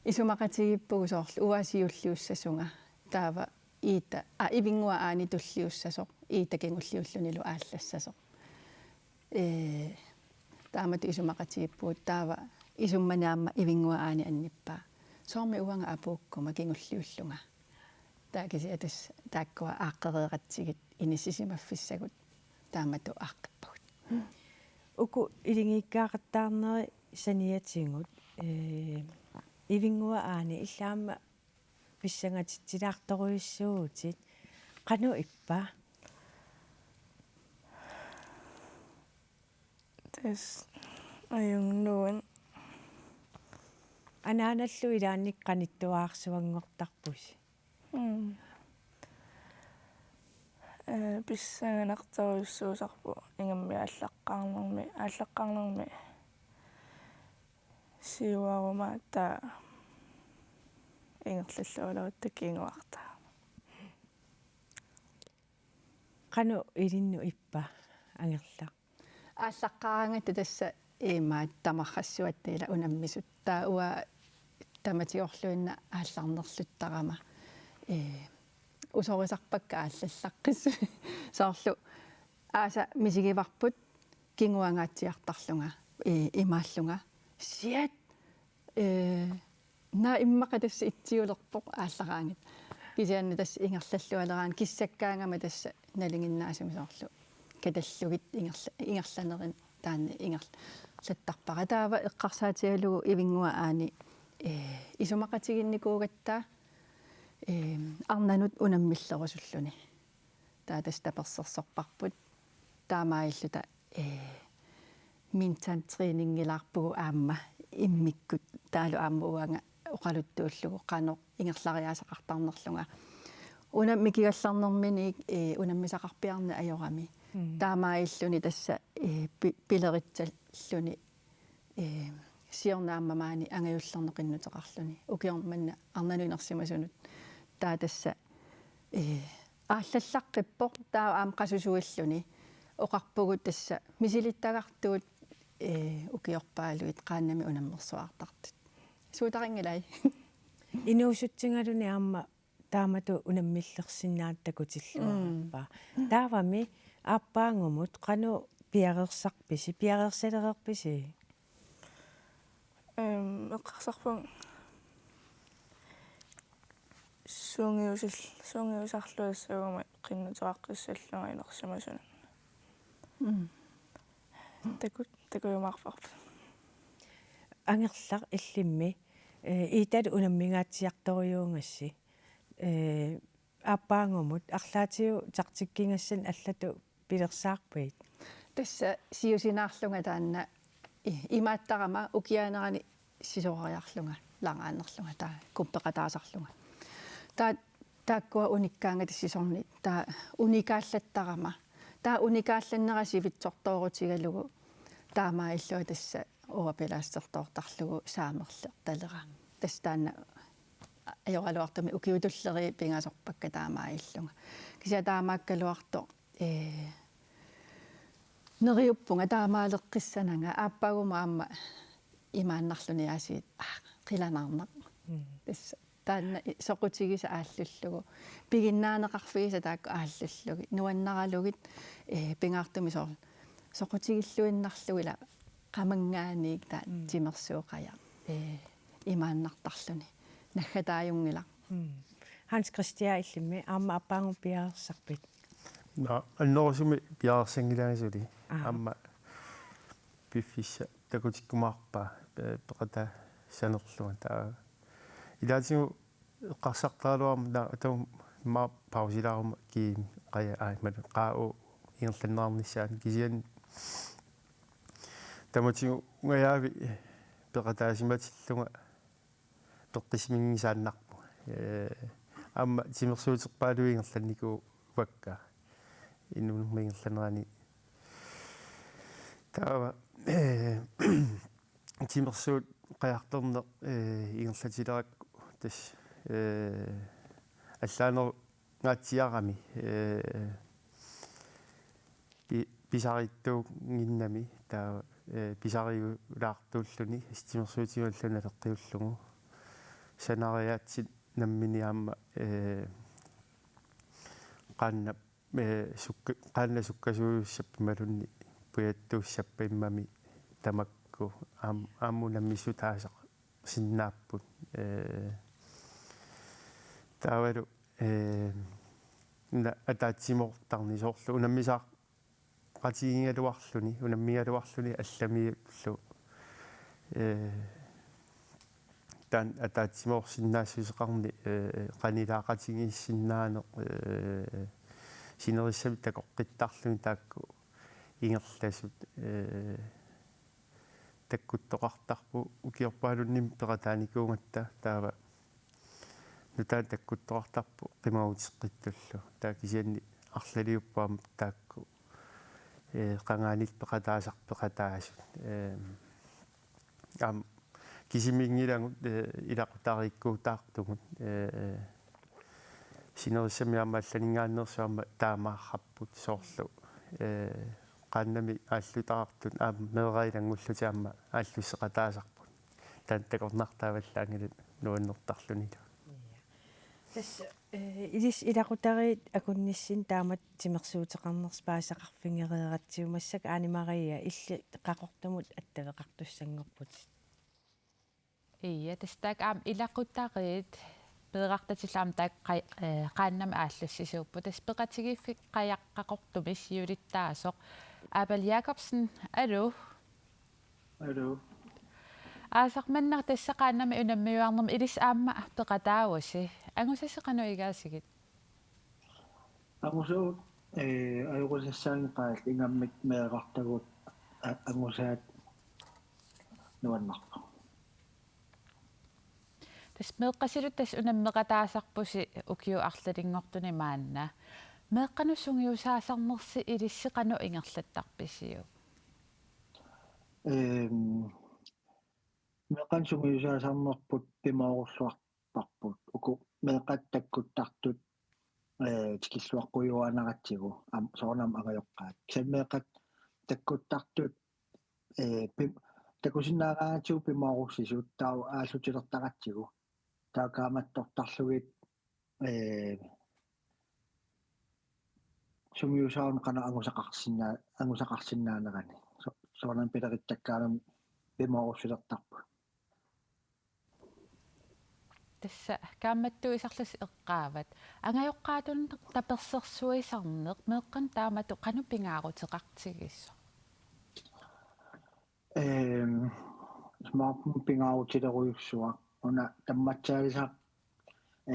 Isumaqatigiippugut soorlu uanga siulliussasunga. Taava Iita, aa, Ivinnguaq aani tulliussasoq, Iita kingulliullunilu aallassasoq. Ee, taamatut isumaqatigiippugut taava isummani aamma Ivinnguaq aani annippaa. Soormi uanga apuukkuma kingulliullunga. Taava kisianni tassa taakkua aaqqereeratsigit inissisimaffissagut taamatut aaqqippagut. Uku iligiikkaaqattaarnerit saniatigut, ee, Ivinnguaq aani illit aamma pissangatitsilaartorujussuuvutit. Qanoq ippa? Tassa ajunngilaq. Anaanallu ilaanni qanittuararsuanngortarpusi. Mm. Ee, pissanganartorujussuusarpoq ingammik aallaqqaarnermi, aallaqqaarnermi siuarumaattaa ingerlallualuatta kinguarta. Qanoq ilinnut ippa, Angerlaq? Aallaqqaaraangatta tassa imaat tamarsuatta ila unammisut. Taava uanga tamatigorluinnaq aallarnerluttarama, ee, usorisarpakka aallallaqqissut. Soorlu aasaq misigivarput kinguangaatsiartarlunga, ee, imaallunga. Shit! Ee, naa immaqa tassa itsiulerpoq aallaraangat. Kisianni tassa ingerlallualeraangat kissakkaangama tassa nalinginnaasumik soorlu katallugit ingerla-, ingerlanerit taanna ingerlattarpara. Taava eqqarsaatigalugu Ivinnguaq aani, ee, isumaqatiginnikuugatta, ee, arnanut unammillerusulluni. Taava tassa tapersersorparput. Taamaalilluta, ee, mintan træningilaarpugut aamma immikkut taavalu aamma uanga oqaluttuullugu qanoq ingerlariaaseqartarnerlunga. Una mikigallarnermini, ee, unammisaqarpiarneq ajorami. Mm. Taamaalilluni tassa, ee, pi-, pileritsalluni, ee, siorna aamma maani angajullerneq qinnuteqarluni. Ukioq manna arnanut inersimasunut. Taava tassa, ee, aallallaqqippoq taava aamma qasusuilluni. Oqarpugut tassa misilittagartugut, ee, ukiorpaaluit qaannamik unammersuartartut. Suutarinngilaat. Inuusutsigaluni aamma taamatut unammillersinnaanera takutilluarpaa. Mm. Taavami aappaagumut qanoq piareersarpisi, piareersalereerpisi? Em, eqqarsarpunga sungiusil-, sungiusarluassaguma qinnuteqaqqissallunga inersimasunut. Mm. Taku-, takujumaarparput. Angerlaq illimmi, ee, Iitalu unammingaatsiartorujuugassi, ee, aappaagumut arlaatigut taktikkigassanik allatut pilersaarpit? Tassa siusinaarlunga taanna i-, imaattarama ukiaanerani sisorariarlunga, langaanerlunga, taava kuppeqataasarlunga. Taava taakkua unikkaangata sisorniit, taava unikaallattarama. Taava unikaallannera sivitsortoorutigalugu taamaalillunga tassa overbelastertoortarlugu saamerlertalera. Tassa taanna ajoraluartumik ukiut tulliit pingasorpakka taamaalillunga. Kisianni taamaakkaluartoq, ee, neriuppunga taamaaleqqissananga, aappaagumut aamma imaannarluni aasiit, aa, qilanaarnaq. Mm. Tassa taanna i-, soqutigisaq aallullugu. Piginnaaneqarfigisaq taakku aallullugit. Nuannaralugit, ee, pingaartumik soorlu soqutigilluinnarlugu ila qamanngaanniit taava, mm, timersuuqajaq. Ee, imaannartarluni. Naggataajunngilaq. Mm. Hans Christian illimmi aamma aappaagumut piareersarpit? Naa, annerusumik piareersanngilaanga suli. Aa. Aamma piffissaq takutikkumaarpaa, pe-, peqataassanerlunga taava. Ilaatigut eqqarsartaraluarama taava, taava immaqa pausilaaruma kiimi qaja-, aa, imaluunniit Q U ingerlanneqarnissaanut kisianni tamatigut ungajaavik peqataasimatillunga peqqissiminngisaannarpunga. Ee, aamma timersuuterpaaluit ingerlannikuuakka inuunerma ingerlanerani. Taava, ee, timersuut qajartorneq, ee, ingerlatilerakku tassa, ee, allaanerungaatsiarami, ee, pi-, pisariitsuunnginnami taava, ee, pisariulaartuulluni timersuutigut allanut naleqqiullugu. Sanariaatsit nammineq aamma, ee, qaannap, ee, sukka-, qaannat sukkasuujussappat imaluunniit pujattuussappat immami tamakku aam-, aamma unammissutaasarsinnaapput. Ee, taavalu, ee, una ataatsimoortarneq soorlu unammisaa- qatigigaluarluni, unammigaluarluni allamiullu, ee, taanna ataatsimoorsinnaassuseqarneq, ee, qanilaaqatigiissinnaaneq, ee, sinerissami takoqqittarluni taakku ingerlasut, ee, takkuttoqartarput ukiorpaalunnik peqataanikuugatta taava nutaamik takkuttoqartarpoq qimaguteqqittullu. Taava kisianni arlaliuppoq aamma taakku, ee, qangaaniit peqataasarput peqataasut. Ee, aamma kisimiinngilagut, ee, ilaqutariikkuutaartugut. Ee, sinerissami aamma allaninngaanneersut aamma taamaarrapput soorlu. Ee, qaannamik aallutaartut aamma meeraq ilanngullutik aamma aallusseqataasarput. Taanna takornartaavallaanngilat nuannertarlunilu. Tassa, ee, ilissi ilaqutariit akunnissinni taamatut timersuuteqarnersut paasisaqarfigereeratsigu, massakkut Ane Maria illit Qaqortumut attaveqartussanngorputit. Ia, tassa taakku aamma ilaqutariit meerartatillu aamma taakku qai-, ee, qaannamik aallussisuupput. Tassa peqatigiiffik Qajaq Qaqortumi siulittaasoq Abel Jakobsen, aluu. Aluu. Aasaq manna tassa qaannamik unammiuarnermi ilissi aamma peqataavusi. Angusasi qanoq igaasigit? Angusat, ee, ajoqusassaanngikkaat ingammik meerartagut a-, angusaat nuannerpoq. Tassa meeqqasillutit tassa unammeqataasarpusi ukiut arlalinngortuni maanna. Meeqqanut sungiusaasarnersi ilissi qanoq ingerlattarpisiuk? Ehm, meeqqanut sungiusaasarnerput pimoorulluarparput. Uku meeqqat takkuttartut, ee, tikilluaqqujuaannaratsigu, am-, soorunami angajoqqaat. Kisianni meeqqat takkuttartut, ee, pim-, takusinnaagaangatsigu pimoorussisut taava aallulertaratsigu. Taava kaammattortarlugit, ee, sungiusaaneq qanoq angusaqarsinnaa-, angusaqarsinnaanerani. So-, soorunami pilerittakkaangamik pimoorussilertarput. Tassa kaammattuisarlusi eqqaavat. Angajoqqaatut tapersersuisarneq meeqqanut taamatut qanoq pingaaruteqartigisoq? Ehm, maanna pingaarutilerujussuaq. Una tammatsaalisaq,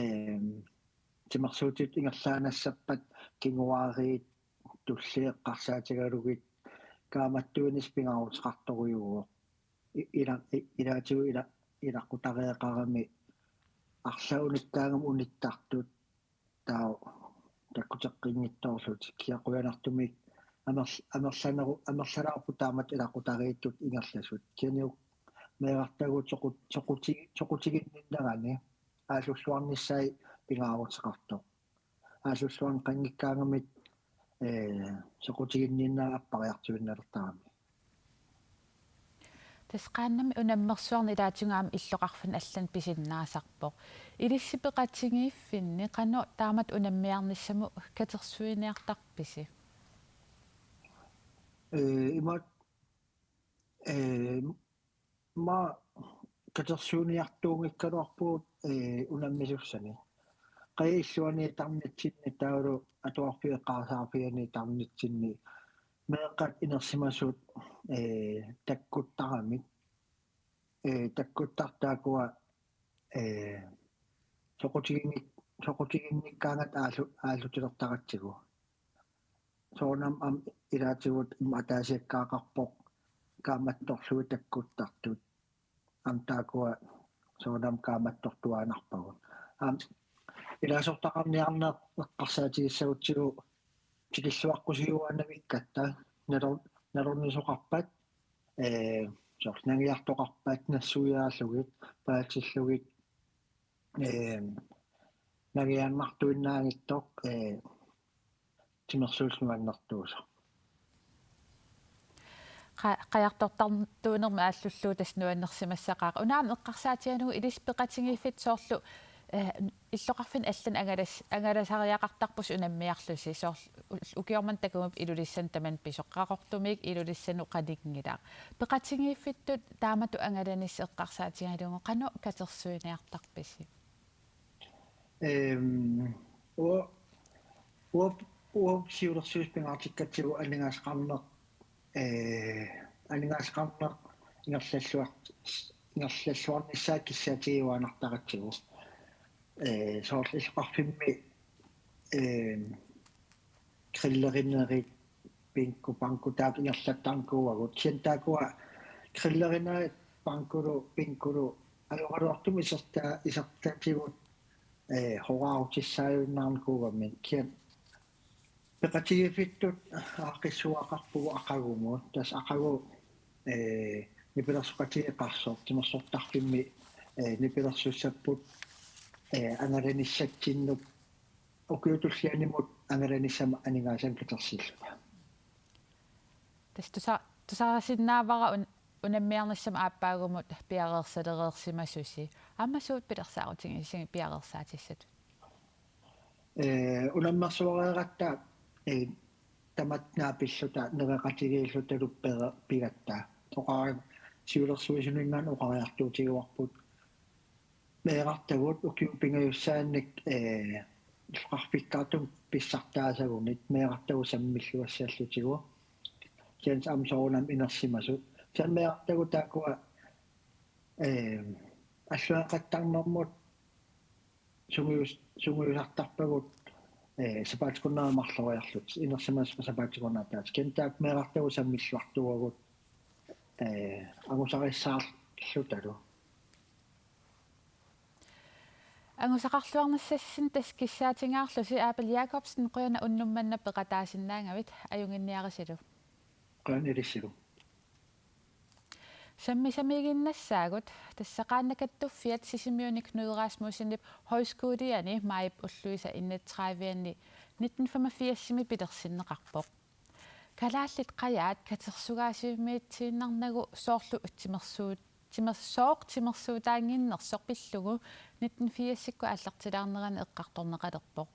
ehm, timersuutitut ingerlaannassappat kinguaariit tulliit eqqarsaatigalugit kaammattuinnissaq pingaaruteqartorujuuvoq. I-, ila-, i-, ilaatigut ila-, ilaqutariiaqarami arlaat unikkaangamik unittartut taava takkuteqqinngitsoorlutik, kisianni qujanartumik amer-, amerlaneru-, amerlanerarput taamatut ilaqutariittut ingerlasut. Kisianni uku meerartagut soqu-, soquti-, soqutiginninnerani aallussuarnissaa pingaaruteqartoq. Aallussuarneqanngikkaangamik, ee, soqutiginninnera appariartuinnalertarami. Tassa qaannamik unammersuarneq ilaatigut aamma illoqarfinni allanut pisinnaasarpoq. Ilissi peqatigiiffinni qanoq taamatut unammiarnissamut katersuiniartarpisi? Ee, imaat, ee, maanna katersuiniartuunngikkaluarpugut, ee, unammisussani. Qajaq illuaniittarnitsinni taavalu atuarfik eqqarsaarfianiittarnitsinni meeqqat inersimasut, ee, takkuttaramik. Ee, takkuttartut taakkua, ee, soqutiginngik-, soqutiginngikkaangatta aallu-, aallutillertaratsigu. Soorunami aamma ilaatigut ima ataasiakkaaqarpoq kaammattorlugit takkuttartut. Aamma taakkua soorunami kaammattortuaannarpagut. Aamma ilaasortaqarniarneq eqqarsaatigissagutsigu tikilluaqqusiuaannavigakku nalor-, nalornisoqarpat, ee, soorlu nangiartoqarpat nassuiaarlugit, paatillugit, ee, nangiaannartuinnaanngitsoq, ee, timersuillu nuannertuusoq. Qa-, qajartortartuunermi aallullugu tassa nuannersimassaqaaq. Una aamma eqqarsaatigalugu ilissi peqatigiiffittut soorlu, eh, illoqarfinni allani angalas-, angalasariaqartarpusi unammiarlusi soorlu u-, ukioq manna takugupput Ilulissani tamanna pisoq, Qaqortumiit Ilulissanut qaninngilaq. Peqatigiiffittut taamatut angalanissaq eqqarsaatigalugu qanoq katersuiniartarpisi? Ehm, uo-, uo-, uagut siulersuisut pingaartikkatsigu aningaasaqarneq, eh, aningaasaqarneq ingerlalluar-, ingerlalluarnissaa kissaatigiuaannartaratsigu. Eh, soorlu illoqarfimmi, eh, grillerinerit, bingo, banko taakku ingerlattarnikuuagut. Kisianni taakkua grillerinerit bankolu, bingolu ajoraluartumik iserta-, isertatigut, eh, horaarutissaajunnarnikuugamik. Kisianni peqatigiiffittut aaqqissuussaqarpugut aqagumut. Tassa aqagu, eh, nipilersoqatigeeqqaarsoq timersortarfimmi, eh, nipilersussapput, eh, angalanissatsinnut ukiut tullianimut angalanissamut aningaasanik katersilluta. Tassa tusa-, tusarsinnaavara un-, unammiarnissamut aappaagumut piareersalereersimasusi. Aamma suut pilersaarutigisigu piareersaatissatut? Eh, unammersuareeratta, eh, tamatta naapilluta nereqatigiillutalu pere-, pigatta. Oqari-, siulersuisuninngaanniit oqariartuutigivarput. Meerartagut ukiut pingajussaanik, eh, illoqarfikkaartumik pissartaasagunit meerartagut sammilluassallutigu. Kisianni aamma soorunami inersimasut. Kisianni meerartagut taakkua, eh, alluaqattarnermut sungius-, sungiusartarpagut, eh, sapaatip-akunnera marloriarlutik. Inersimasut sapaatip-akunnera taakku. Kisianni taakku meerartagut sammilluartuuagut, eh, angusarissaarlutalu. Angusaqarluarnissassinnik tassa kissaatigaarlusi. Abel Jakobsen, qujanaq unnuk manna peqataasinnaagavit, ajunnginniarisilu. Qujan ilissilu. Sammisamiiginnassaagut, tassa Qaannat Kattuffiat Sisimiuni Knud Rasmussenip Højskoliani majip ulluisa enogtredive-anni nitten femogfirsimi pilersinneqarpoq. Kalaallit qajaat katersugaasivimmiitsiinnarnagu soorlu timersuut-, timers-, sooq timersuutaannginnersoq pillugu nitten firsikkut aallartilaarnerani eqqartorneqalerpoq.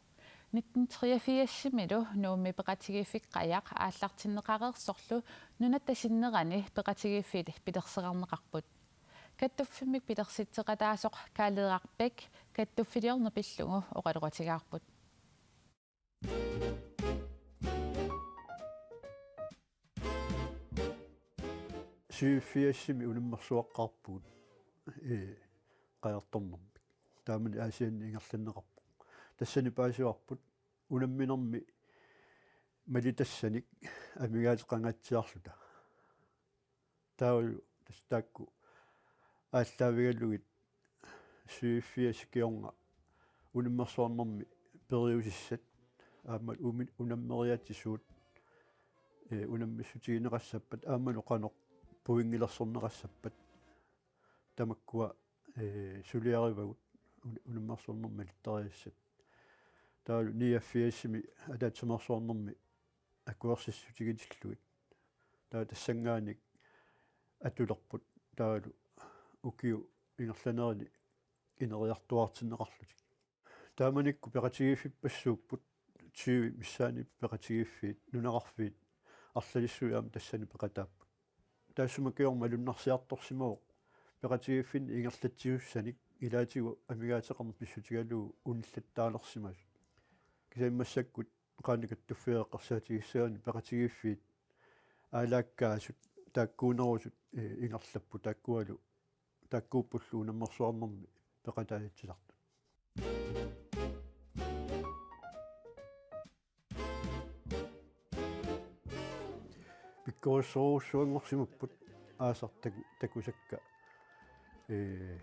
Nitten treogfirsimilu Nuummi peqatigiiffik qajaq aallartinneqareersorlu nunatta sinnerani peqatigiiffiit pilersereerneqarput. Kattuffimmik pilersitseqataasoq Kaaleeraq Bech kattuffiliorneq pillugu oqaloqatigaarput. Syvogfirsimi unammersuaqqaarpugut, ee, qajartornermik. Taamani Aasianni ingerlanneqarpoq. Tassani paasivarput unamminermi malitassanik amigaateqangaatsiarluta. Taavalu tassa taakku aallaavigalugit syvogfirs kingorna unammersuarnermi periusissat aamma umi-, unammeriaatsisut, ee, unammissutigineqassappat aammalu qanoq pointilersorneqassappat tamakkua, ee, suliarivagut un-, unammersuarnermi malittarisassat. Taavalu niogfirsimi ataatsimeersuarnermi akuersissutigitillugu. Taava tassanngaanniit atulerput taavalu ukiut ingerlanerini ineriartuaartinneqarlutik. Taamanikkut peqatigiiffippassuupput tyve missaanni peqatigiiffiit nunaqarfiit arlalissuit aamma tassani peqataapput. Taassuma kingorna malunnarsiartorsimavoq peqatigiiffinni ingerlatsisussanik ilaatigut amigaateqarneq pissutigalugu unillattaalersimasut. Kisianni massakkut Qaannat Kattuffiat eqqarsaatigissagaanni peqatigiiffiit aalaakkaasut taakkuunerusut, ee, ingerlapput taakkualu taakkuuppullu unammersuarnermi peqataatsisartut. Pikkorissorujussuanngorsimapput aasaq taku-, takusakka, ee,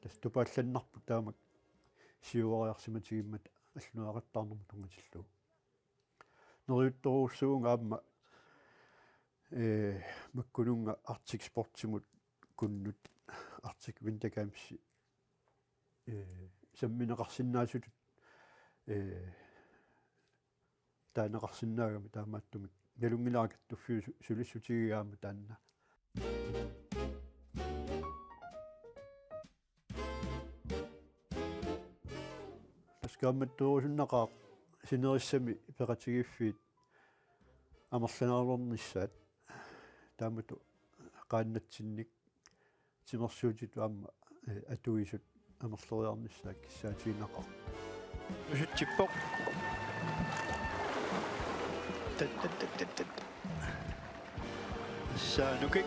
Tassa tupaallannarpoq taamak siuariarsimatigimmata alluaqattaarnermut tunngatillugu. Neriuttorujussuuvunga aamma, ee, makkununnga Arctic Sportsimut kunnut Arctic Winter Games, ee, sammineqarsinnaasutut, ee, taaneqarsinnaagami taamaattumik nalunngilara kattuffiup su-, sulissutigiga aamma taanna. Tassa kaammattuurusunnaqaaq sinerissami peqatigiiffiit amerlanerulernissaat taamatut qaannatsinnik timersuutitut aamma, eh, atuisut amerleriarnissaat kissaatigineqarpoq. Nusutsippoq. Tat, tat, tat, tat, tat. Saanukik.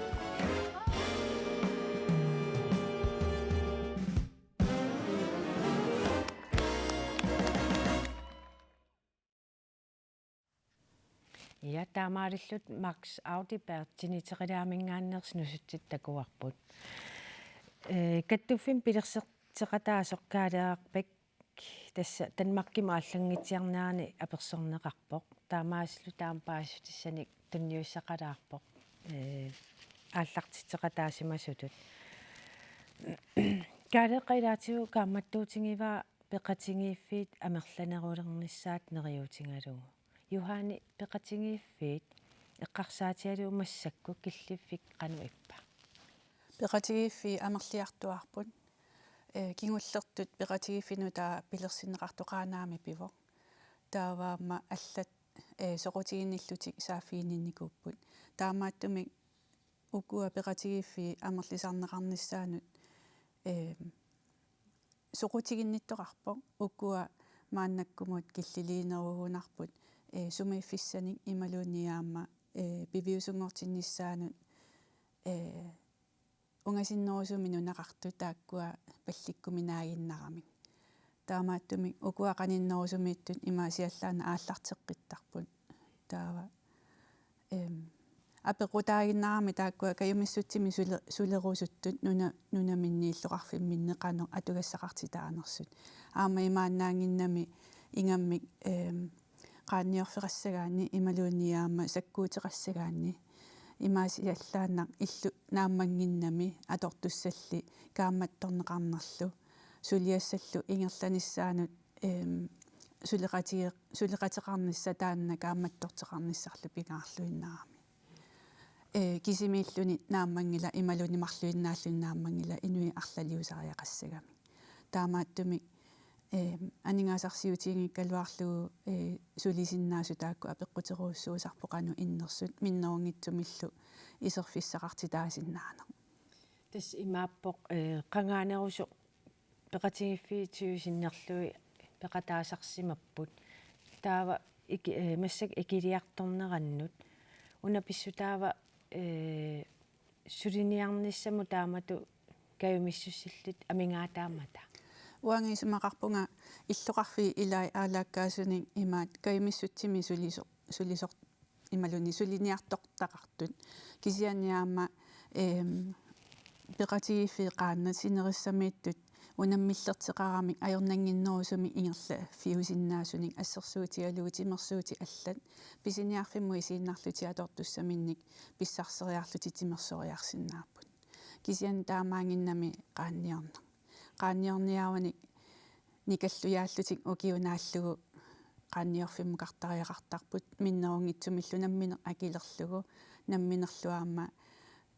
Ja, taamaalilluta Max Audeberg tiniteqilaamingaanneersoq nusutsitut takuarput. Ee, kattuffimmik pilerserteqataasoq Kaaleeraq Bech tassa Danmarkimut aallanngitsiarnerani apersorneqarpoq. Taamaasilluta aamma paasissutissanik tunniussaqalaarpoq, ee, aallartitseqataasimasutut. Kaaleeqqap ilaatigut kaammattuutigivaa peqatigiiffiit amerlanerulernissaat neriuutigalugu. Juhani, peqatigiiffiit eqqarsaatigalugu massakkut killiffik qanoq ippa? Peqatigiiffiit amerliartuaarput. Ee, kingullertut peqatigiiffinnut taava pilersinneqartoq Qaanaami pivoq. Taava aamma allat, ee, soqutiginnillutik saaffiginninnikuupput. Taamaattumik ukua peqatigiiffiit amerlisarneqarnissaannut, ee, soqutiginnittoqarpoq, ukua maannakkumut killiliinerugunarput, ee, sumiiffissanik imaluunniit aamma, ee, piviusunngortinnissaanut, ee, ungasinnerusumik nunaqartut taakkua pallikkuminaaginnaramik. Taamaattumik ukua qaninnerusumiittut imaasiallaannaq aallarteqqittarput. Taava, em, apeqqutaaginnarami taakkua kajumissutsimik sule-, sulerusuttut nuna-, nunaminni illoqarfimminni qanoq atugassaqartitaanersut. Aamma imaannaannginnami ingammik, em, qaanniorfeqassagaanni imaluunniit aamma sakkuuteqassagaanni. Imaasiallaannaq illu naammannginnami atortussalli kaammattorneqarnerlu. Suliassallu ingerlanissaanut, em, suleqatige-, suleqateqarnissaq taanna kaammattorteqarnissarlu pingaarluinnarami. Ee, kisimiilluni naammanngilaq imaluunniit marluinnaalluni naammanngilaq inuit arlaliusariaqassagamik. Taamaattumik, ee, aningaasarsiutiginngikkaluarlugu, ee, sulisinnaasut taakku apeqquterujussuusarput qanoq innersut minnerunngitsumillu iserfissaqartitaasinnaaneq. Tassa imaappoq, ee, qangaanerusoq peqatigiiffiit tyve sinnerlugit peqataasarsimapput. Taava iki-, ee, massakkut ikiliartornerannut. Una pissutaava, ee, suliniarnissamut taamatut kajumissussillit amigaataammata? Uanga isumaqarpunga illoqarfiit ilaat aalaakkaasunik imaat kajumissutsimik suliso-, sulisoq- imaluunniit suliniartortaqartut. Kisianni aamma, em, peqatigiiffiit qaannat sinerissamiittut unammillerteqaramik ajornannginnerusumik ingerlaffiusinnaasunik assersuutigalugu timersuutit allat pisiniarfimmut isiinnarlutik atortussaminnik pissarseriarlutik timersoriarsinnaapput. Kisianni taamaannginnami qaanniorneq. Qaanniorniarunik nikallujaallutik ukiut naallugu qaanniorfimmukartariaqartarput minnerunngitsumillu nammineq akilerlugu namminerlu aamma,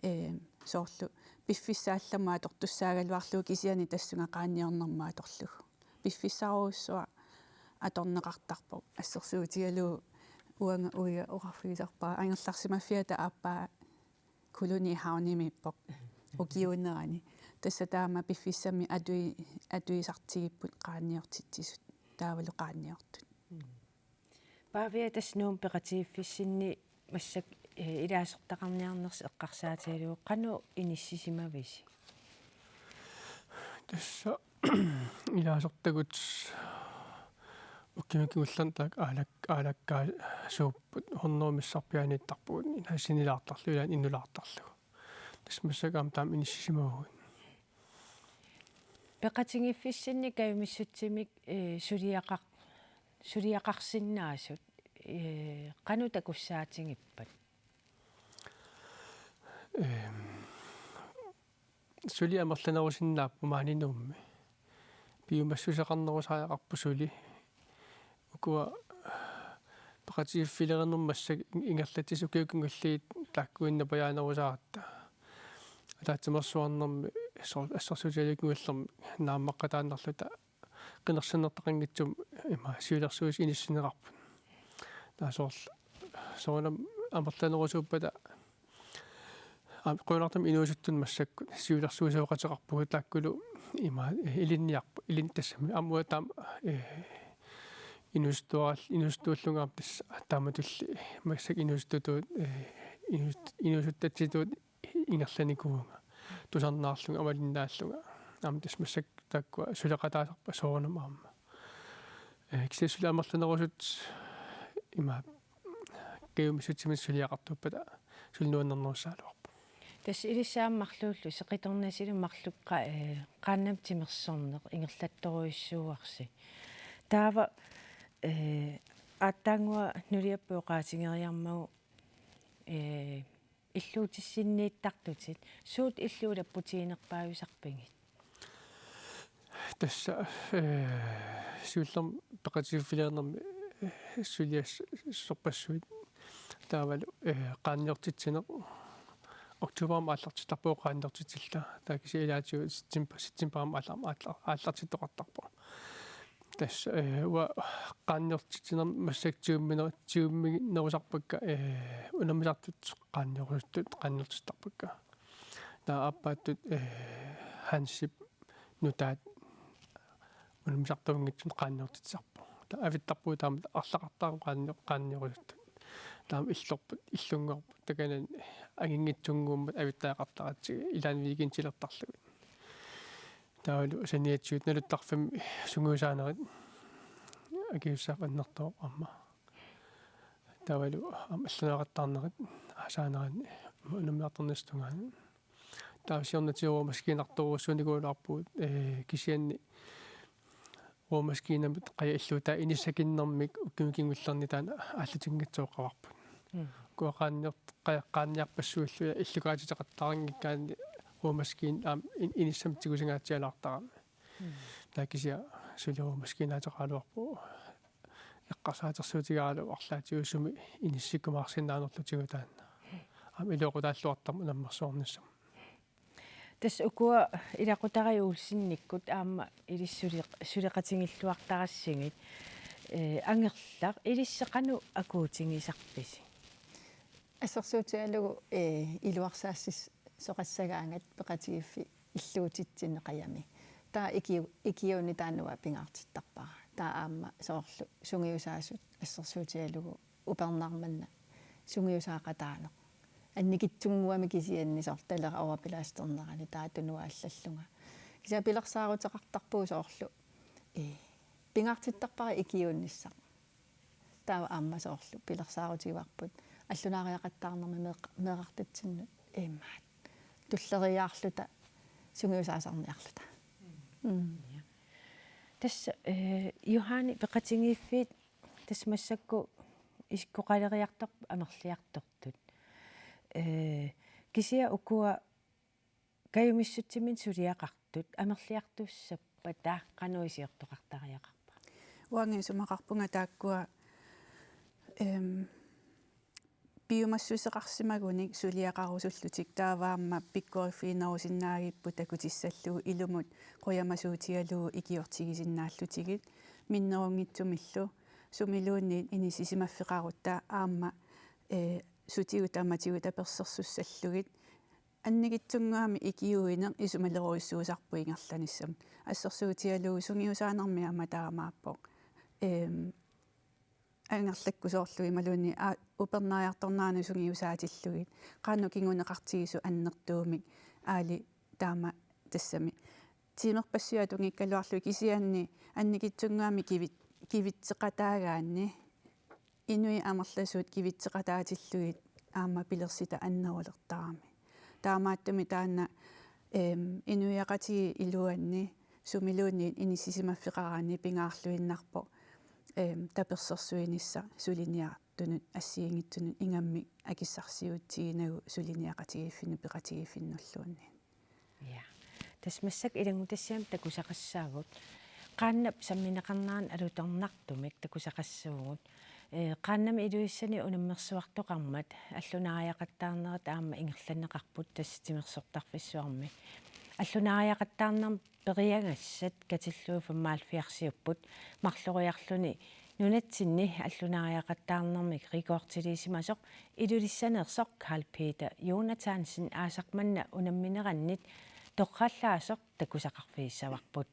ee, soorlu piffissaq allamut atortussaagaluarlugu kisianni tassunga qaanniornermut atorlugu. Piffissarujussuaq atorneqartarpoq assersuutigalugu uanga uiga oqarfigisarpara angerlarsimaffiata aappaa Colony Havnimiippoq ukiuunerani. Tassa taama piffissami atui-, atuisartigipput qaanniortitsisut. Taavalu qaanniortut. Mm. Paavia, tassa Nuummi peqatigiiffissinni massakkut, eh, ilaasortaqarniarnersi eqqarsaatigalugu qanoq inissisimavisi? Tassa ilaasortagut ukiuni kingullerni taakku aalak-, aalakkaasuupput, hundrede missarpiaaniittarpugut, inaasinilaartarlugu, ilaanni innulaartarlugu. Tassa massakkut aamma taama inissisimavugut. Peqatigiiffissinni kajumissutsimik, eh, suliaqar-, suliaqarsinnaasut, eh, qanoq takussaatigippata? Ehm, suli amerlanerusinnaapput maani Nuummi. Piumassuseqarnerusariaqarpoq suli. Ukua peqatigiiffilerinermi massakkut ingerlatsisut ukiut kingulliit taakkuinnarpajaanerusaratta. Ataatsimeersuarnermi soorlu assersuutigalugu kingullermi naammaqqataannarluta qinersinertaqanngitsumik ima siulersuisut inissinneqarput. Taava soorlu soorunami amerlanerusuuppata aamma qujanartumik inuusuttunut massakkut siulersuisooqateqarpugut taakkulu ima, eh, ilinniarput, ilin-, tassami aamma taama, eh, inuusuttuaral-, inuusuttuullunga aamma tassa taamatulli massakkut inuusuttutut, eh, inuusut-, inuusuttatsitut ingerlanikuuvunga, tusarnaarlunga, amalinnaallunga. Aamma tassa massakkut taakkua suleqataasarput soorunami aamma. Eh, kisianni suli amerlanerusut ima kajumissutsimik suliaqartuuppata suli nuannernerussagaluarpoq. Tassa ilissi aamma marluullusi qitornasilu marluk qa-, eh, qaannamik timersorneq ingerlattorujussuuarsi. Taava, eh, aatsaannguaq nuliappoq oqaatigeriarmagu, eh, illuutissinniittartutit, suut illuut apputiginerpaajusarpigit? Tassa, eh, siullermik peqatigiiffilerinermi, eh, suliassorpassuit taavalu, eh, qaanniortitsineq oktobarimi aallartittarpoq qaanniortitsilluta. Taava kisianni ilaatigut september-, septembarimi aallar-, aallar-, aallartittoqartarpoq. Tassa, eh, uanga qaanniortitsinermi massakkut tigummineru-, tigumminerusarpakka, eh, unammisartut qaanniorusut qaanniortittarpakka. Taava aappaattut, eh, Hansip nutaat unammisartuunngitsumik qaanniortitsisarpoq. Taava avittarpugut taama arlaqartarami qaanni-, qaanniorusut. Taama illorput, illunngorput, takanani anginngitsunnguummat avittariaqartaratsigit ilaanni weekendilertarlugit. Taavalu saniatigut naluttarfimmi sungiusaanerit akisussaaffiit annertooq aamma. Taavalu aamma allaaneraqattaarnerit aasaanerani unammisartornissap tungaanut. Taava siornatigut ruumaskiinartorujussuunikuugaluarpugut, eh, kisianni ruumaskiinamut qaja illuutaa inissakinnermik ukiuni kingullerni taanna aallutinngitsooqqavarput. Mm. Ukua qaanniort-, qaja-, qaanniarpassuillu illukaatiteqattaarnngikkaanni ruumaskiinat aamma in-, inissamik tigusingaatsialaartarami. Mm. Taava kisianni suli ruumaskiinaateqaraluarpoq eqqarsaatersuutigalugu arlaatigut sumi inissikkumaarsinnaanerlutigu taanna. Aamma iluaqutaalluartarmat unammersuarnissamut. Tassa ukua ilaqutariit Olsenikkut aamma ilissi suli-, suleqatigilluartarassigit, eh, Angerlaq, ilissi qanoq akuutigisarpisi? Assersuutigalugu, eh, iluarsaassisoqassagaangat peqatigiiffik illuutitsinneq qajami. Taava ikiu-, ikiuunneq taanna uanga pingaartittarpara. Taava aamma soorlu sungiusaasut assersuutigalugu upernaaq manna sungiusaaqataaneq. Annikitsunnguamik kisianni soorlu Talera overbelasternerani taava tunuaallallunga. Kisianni pilersaaruteqartarpugut soorlu, eh, pingaartittarpara ikiuunnissaq. Taava aamma soorlu pilersaarutigaarput allunaariaqattaarnermi meeq-, meerartatsinnut imaat. Tulleriiaarluta sungiusaasarniarluta. Mm. Ja. Tassa, eh, Johanne, peqatigiiffiit tassa massakkut isikkoqaleriartorput amerliartortut. Eh, kisianni ukua kajumissutsiminnik suliaqartut amerliartussappata qanoq iliortoqartariaqarpa? Uanga isumaqarpunga taakkua, em, piumassuseqarsimagunik suliaqarusullutik taava aamma pikkoriffiginerusinnaagipput takutissallugu ilumut qujamasuutigalugu ikiortigisinnaallutigit minnerunngitsumillu sumiluunniit inissisimaffeqarutta aamma, eh, sutigut tamatigut apersersussallugit annikitsunnguamik ikiuineq isumalerujussuusarpoq ingerlanissamut. Assersuutigalugu sungiusaanermi aamma taamaappoq. Em, Angerlakkusoorlugit imaluunniit aa-, upernaajartornerani sungiusaatillugit. Qanoq kinguneqartigisoq annertuumik aali taama tassami. Tiimerpassuit atunngikkaluarlugit kisianni annikitsunnguamik kivit-, kivitseqataagaanni inuit amerlasuut kivitseqataatillugit aamma pilersitat annerulertarami. Taamaattumik taanna, em, inuiaqatigiit iluanni sumiluunniit inissisimaffeqaraanni pingaarluinnarpoq, eem, tapersersuinissaq suliniartunut assigiinngitsunut ingammik akissarsiutiginagu suliniaqatigiiffinnut peqatigiiffinnulluunniit. Ja. Tassa massakkut ilanngutassiami takusaqassaagut. Qaannap sammineqarnerani alutornartumik takusaqassaagut. Ee, Qaannami Ilulissani unammersuartoqarmat allunaariaqattaarnerit aamma ingerlanneqarput tassa timersortarfissuarmi. Allunaariaqattaarnermi periagassat katillugit femoghalvfjerdsiupput, marloriarluni nunatsinni allunaariaqattaarnermik rekordiliisimasoq Ilulissaneersoq Karl Peter Jonathansen aasaq manna unamminerannit torrallaasoq takusaqarfigissavarput.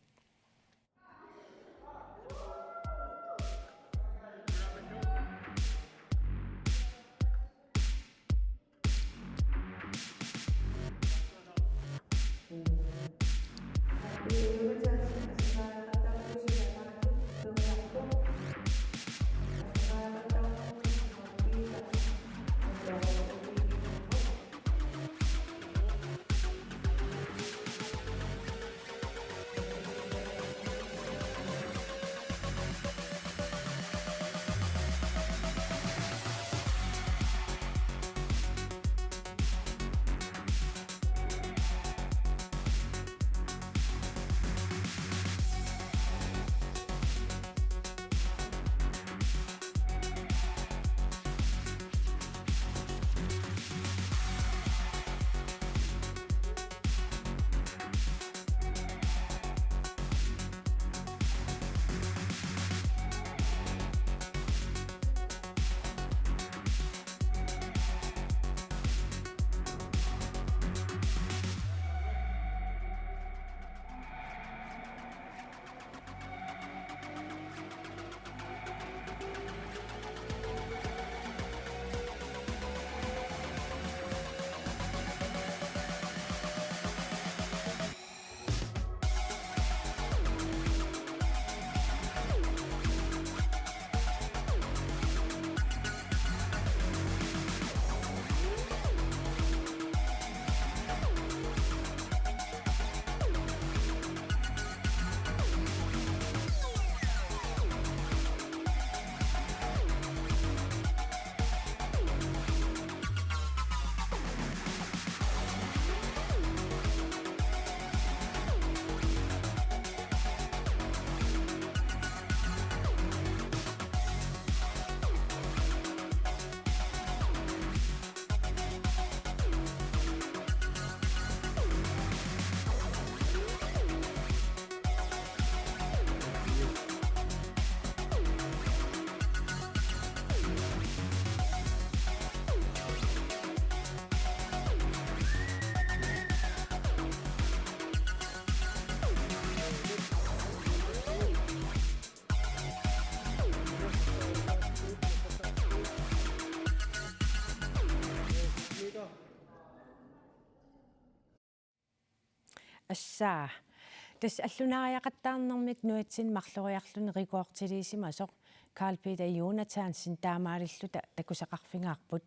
Assaa. Tassa allunaariaqattaarnermik nunatsinni marloriarluni rekordiliisimasoq Karl Peter Jonathansen taamaalilluta takusaqarfigaarput.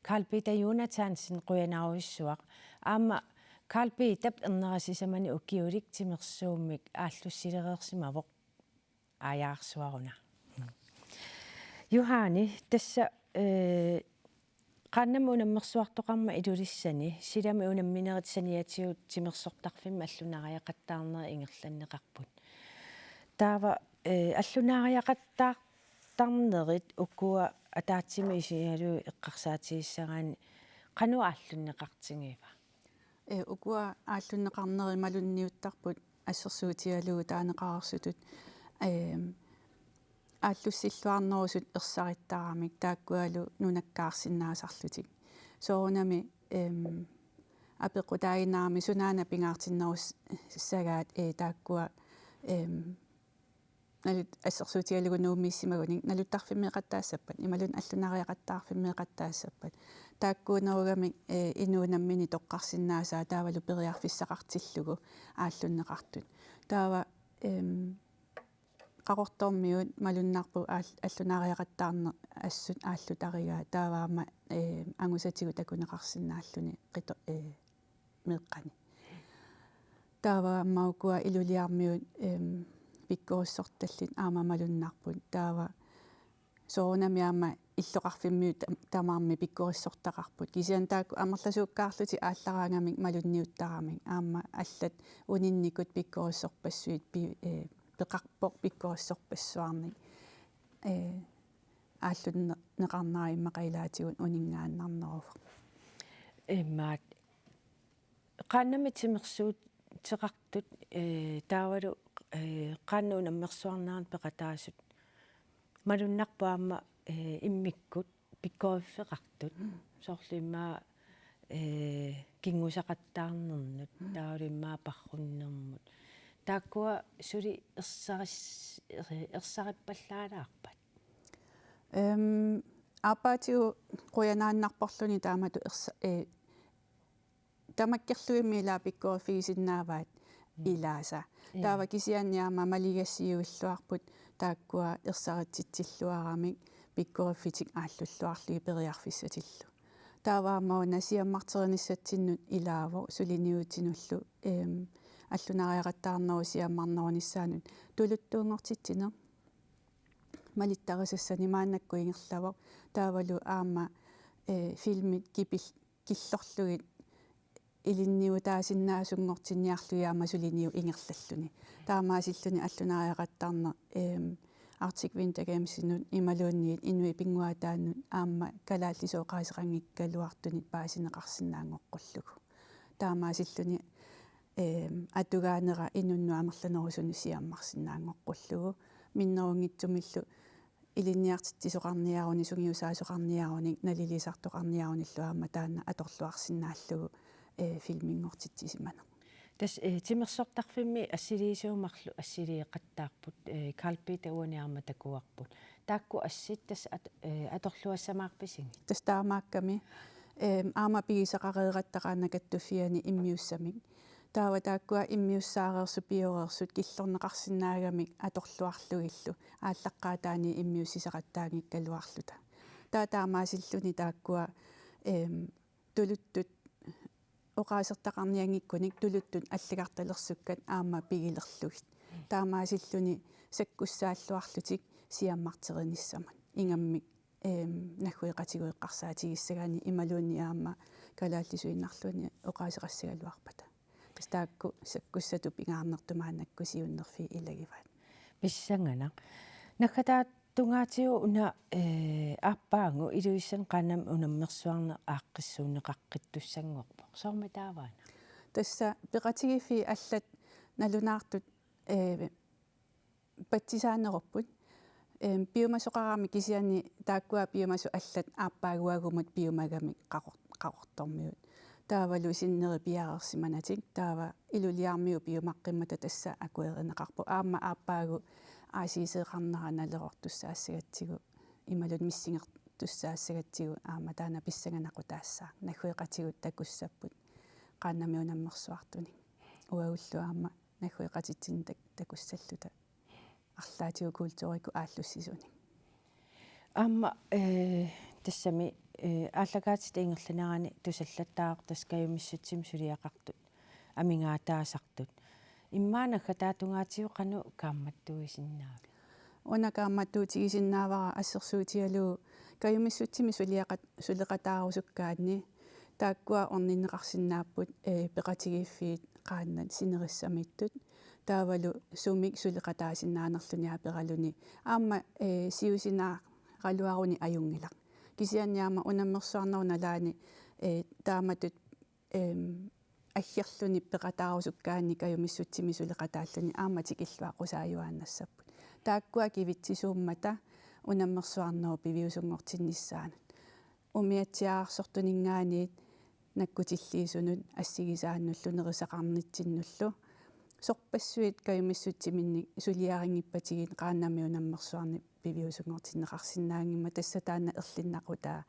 Karl Peter Jonathansen, qujanarujussuaq. Aamma Karl Peterip ernerani sisamani ukiulik timersuummik aallussilereersimavoq. Aajaarsuaruna. Juhani, tassa, ee, Qaannami unammersuartoqarmat Ilulissani, silami unamminerit saniatigut timersortarfimmi allunaariaqattaarnerit ingerlanneqarput. Taava, ee, allunaariaqattaartarnerit ukua ataatsimut isigalugit eqqarsaatigissagaanni qanoq aallunneqartigiva? Ee, ukua aallunneqarnerit imaluunniit niuttarput assersuutigalugu taaneqareersutut, eem, aallussilluarnerusut ersarittaramik taakkualu nunakkaarsinnaasarlutik. Soorunami, eem, apeqqutaaginnarami sunaana pingaartinnerussagaat, ee, taakkua, eem, nalut-, assersuutigalugu Nuummiissimagunik naluttarfimmeeqattaassappat, imaluunniit allunaariaqattaarfimmeeqattaassappat. Taakkuunerugamik, ee, inuup nammineq toqqarsinnaasaa taavalu periarfissaqartillugu aallunneqartut. Taava, eem, Qaqortormiut malunnarpoq aal-, allunaariaqattaarneq assut aallutarigaa, taava aamma, ee, angusatigut takuneqarsinnaalluni qito-, ee, meeqqani. Taava aamma ukua Iluliarmiut, em, pikkorissortallit aamma malunnarput. Taava soorunami aamma illoqarfimmiut tam-, tamarmik pikkorissortaqarput. Kisianni taakku amerlasuukkaarlutik aallaraangamik malunniuttaramik. Aamma allat uninnikut pikkorissorpassuit pi-, eh, peqarpoq pikkorissorpassuarnik. Eh, aallunne-, neqarnera immaqa ilaatigut uninngaannarneruvoq. Imaat, qaannamik timersuuteqartut, eh, taavalu, eh, qaannat unammersuarnerannik peqataasut. Malunnarpoq aamma, eh, immikkut pikkoriffeqartut. Mm. Soorlu immaqa, eh, kinngusaqattaarnernut, mm, taavalu immaqa parrunnermut. Taakkua suli ersaris-, eh, ersarippallaalaarpat? Em, aappaatigut qujanaannarporluni taamatut ersa-, eh, tamakkerlugimmi ila pikkoriffigisinnaavaat. Mm. Ilaasa. Ja. Taava kisianni aamma maligassiuilluarput taakkua ersaritsitsilluaramik pikkoriffitik aallulluarlugit periarfissatillu. Taava aamma una siammarterinissatsinnut ilaavoq suliniutinullu, em, allunariaqattaarnerup siammarnerunissaanut tuluttuunngortitsineq. Malittarisassani maannakkut ingerlavoq. Taavalu aamma, eh, filmit kipil-, killorlugit ilinniutaasinnaasunngoortinniarlugit aamma suliniut ingerlalluni. Taamaasilluni allunariaqattaarneq, em, Arctic Winter Gamesinut imaluunniit inuit pinnguaataannut aamma kalaallisut oqaaseqanngikkaluartunit paasineqarsinnaanngoqqullugu. Taamaasilluni, em, atugaanera inunnut amerlanerusunut siammarsinnaanngoqqullugu. Minnerunngitsumillu ilinniartitsisoqarniarunik, sungiusaasoqarniarunik, nalilisartoqarniarunillu aamma taanna atorluarsinnaallugu, eh, filminngortitsisimaneq. Tassa, eh, timersortarfimmi assiliisuumarlu assiliiqattaarput, eh, Carl Peter uani aamma takuarput. Taakku assit tassa at-, eh, atorluassamaarpisigit? Tassa taamaakkami, eh, aamma pigisaqareeratta qaannat kattuffianni immiussamik. Taava taakkua immiussaareersut pioreersut killorneqarsinnaagamik atorluarlugillu aallaqqaataani immiussisaqattaanngikkaluarluta. Taava taamaasilluni taakkua, em, tuluttut oqaasertaqarnianngikkunik tuluttut allagartalersukkat aamma pigilerlugit. Taamaasilluni sakkussaalluarlutik siammarterinissamut. Ingammik, em, naggueqatigut eqqarsaatigissagaanni imaluunniit aamma kalaallisuinnarluunniit oqaaseqassagaluarpata. Tassa taakku sakkussatut pingaarnertut maannakkut siunnerfiit ilagivaat. Pissanganaq. Naggataata tungaatigut una, eh, aappaagu Ilulissani qaannamik unammersuarneq aaqqissuunneqaqqittussanngorpoq. Soormi taavaana? Tassa peqatigiiffiit allat nalunaartut, eh, patsisaanerupput. Em, piumasoqarami kisianni taakkua piumasut allat aappaaguagumut piumagamik qaqor-, Qaqortormiut. Taavalu sinneri piareersimanatik, taava Iluliarmiut piumaqqimmata tassa akuerineqarpoq. Aamma aappaagu aasiiseeqarnera nalerortussaassagatsigu, imaluunniit missingertussaassagatsigu aamma taanna pissanganaqutaassaaq. Naggueqatigut takussapput qaannamik unammersuartunik. Uagullu aamma naggueqatitsinnut tak-, takussalluta arlaatigut kulturikkut aallussisunik. Aamma, eh, tassami, eh, aallakaatitat ingerlanerani tusallattaartoq tassa kajumissutsimik suliaqartut, amigaataasartut. Immaqa naggataata tungaatigut qanoq kaammattuisinnaavit? Una kaammattuutigisinnaavara assersuutigalugu kajumissutsimik suliaqat-, suleqataarusukkaanni taakkua orninneqarsinnaapput, eh, peqatigiiffiit qaannat sinerissamiittut. Taavalu sumik suleqataasinnaanerluni aperaluni. Aamma, eh, siusinaaraluarunik ajunngilaq. Kisianni aamma unammersuarnerup nalaani, eh, taamatut, em, aggerluni peqataarusukkaanni kajumissutsimik suleqataalluni aamma tikilluaqqusaajuaannassapput. Taakkua kivitsisuummata unammersuarnerup piviusunngortinnissaanut. Umiatsiaararsortuninngaanniit nakkutilliisunut assigisaannullu nerisaqarnitsinnullu. Sorpassuit kajumissutsiminnik suliarinngippatigiit qaannamik unammersuarneq piviusunngortinneqarsinnaanngimmat tassa taanna erlinnaqutaa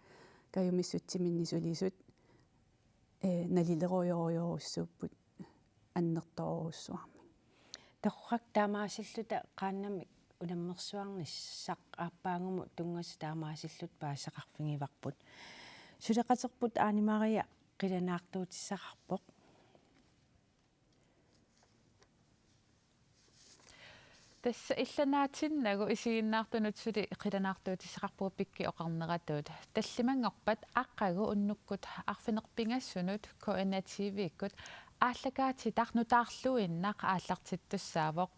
kajumissutsiminnik sulisut, eh, nalilerujorujorujussuupput annertoorujussuarmik. Torrak taamaasilluta qaannamik unammersuarnissaq aappaagumut tunngasut taamaasilluta paasisaqarfigivarput. Suleqaterput Aani Maria qilanaartuutissaqarpoq. Tassa illanaatinnagu isiginnaartunut suli qilanaartuutissaqarpugut Pikki oqarneratut. Tallimanngorpat aqagu unnukkut arfineq-pingasunut K N R T V-kkut aallakaatitaq nutaarluinnaq aallartittussaavoq.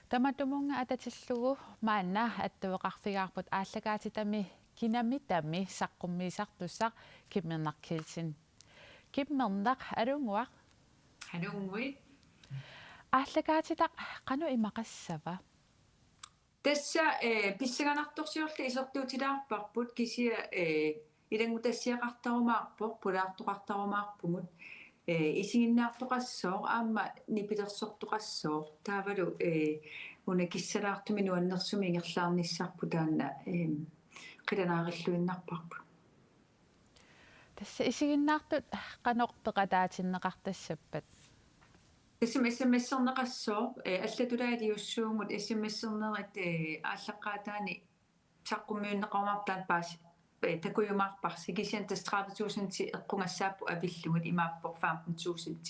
Tamatumunnga atatillugu maanna attueqarfigaarput aallakaatitami kinamitami saqqummiisartussaq Kimmernaq Kielsen. Kimmernaq, alunnguaq. Alunnguit. Aallakaatitaq qanoq imaqassava? Tassa, eh, pissanganartorsiorluta isertuutilaarparput kisianni, eh, ilanngutassiaqartarumaarpoq, pulaartoqartarumaarpugut, eh, isiginnaartoqassooq aamma nipilersortoqassooq. Taavalu, eh, una kissalaartumik nuannersumik ingerlaarnissarput taanna, eh, qilanaarilluinnarparput. Tassa isiginnaartut qanoq peqataatinneqartassappat? Tassami S M S-erneqassooq, eh, allatulaa iliussuugut S M S-ernerit, eh, aallaqqaataani saqqummiunneqarumaarput taanna paasi, eh, takujumaarparsi kisianni tassa tredive tusind eqqugassaapput avillugit imaappoq femten tusind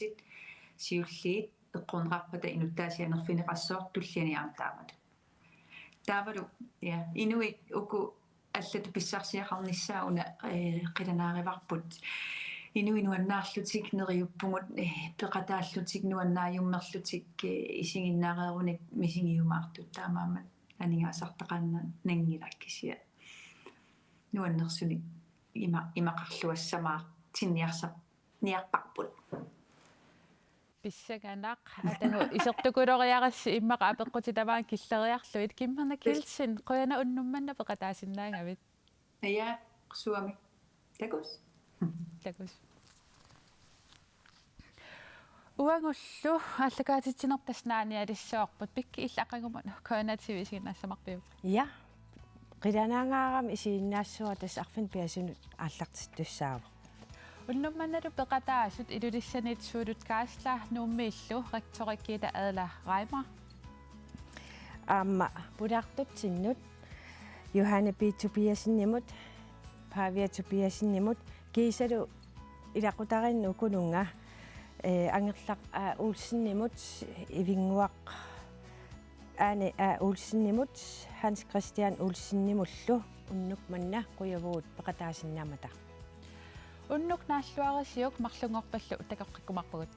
siulliit eqqorneqarpata inuttaasianerfineqassooq tulliani aamma taamatut. Taavalu, ja, inuit uku allatut pissarsiaqarnissaat una, eh, qilanaarivarput. Inuit nuannaarlutik neriuppugut, eh, peqataallutik nuannaajummerlutik, eh, isiginnaareerunik misigiumaartut taamaammat aningaasartaqaannanngilaq kisianni nuannersunik ima-, imaqarluassamaartinniarsar-, niarparput. Pissanganaq, atagu isertukuloriarassi immaqa apeqqutit tamaanga killeriarlugit. Kimmernaq Kielsen, qujanaq unnuk manna peqataasinnaagavit. Ja, suami. Takuss. Takuss. Uagullu aallakaatitsinerput tassa naanialissavarput, Pikki illit aqagumut K N R T V isiginnaassavarput? Ja. Qilanaangaarami isiginnaassavara, tassa arfineq-pingasunut aallartittussaavoq. Unnuk mannalu peqataasut Ilulissaniit Suulut Geisler, Nuummiillu rektori Gitte Adler Reimer. Aamma pulaartutsinnut Johanne P. Tobiassenimut, Pavia Tobiassenimut, kiisalu ilaqutariinnut ukununnga, eh, Angerlaq A. Olsenimut, Ivinnguaq Ane A. Olsenimut, Hans Christian Olsenimullu unnuk manna qujavugut peqataasinnaammata. Unnuk naalluarisiuk marlunngorpallu takoqqikkumaarpugut.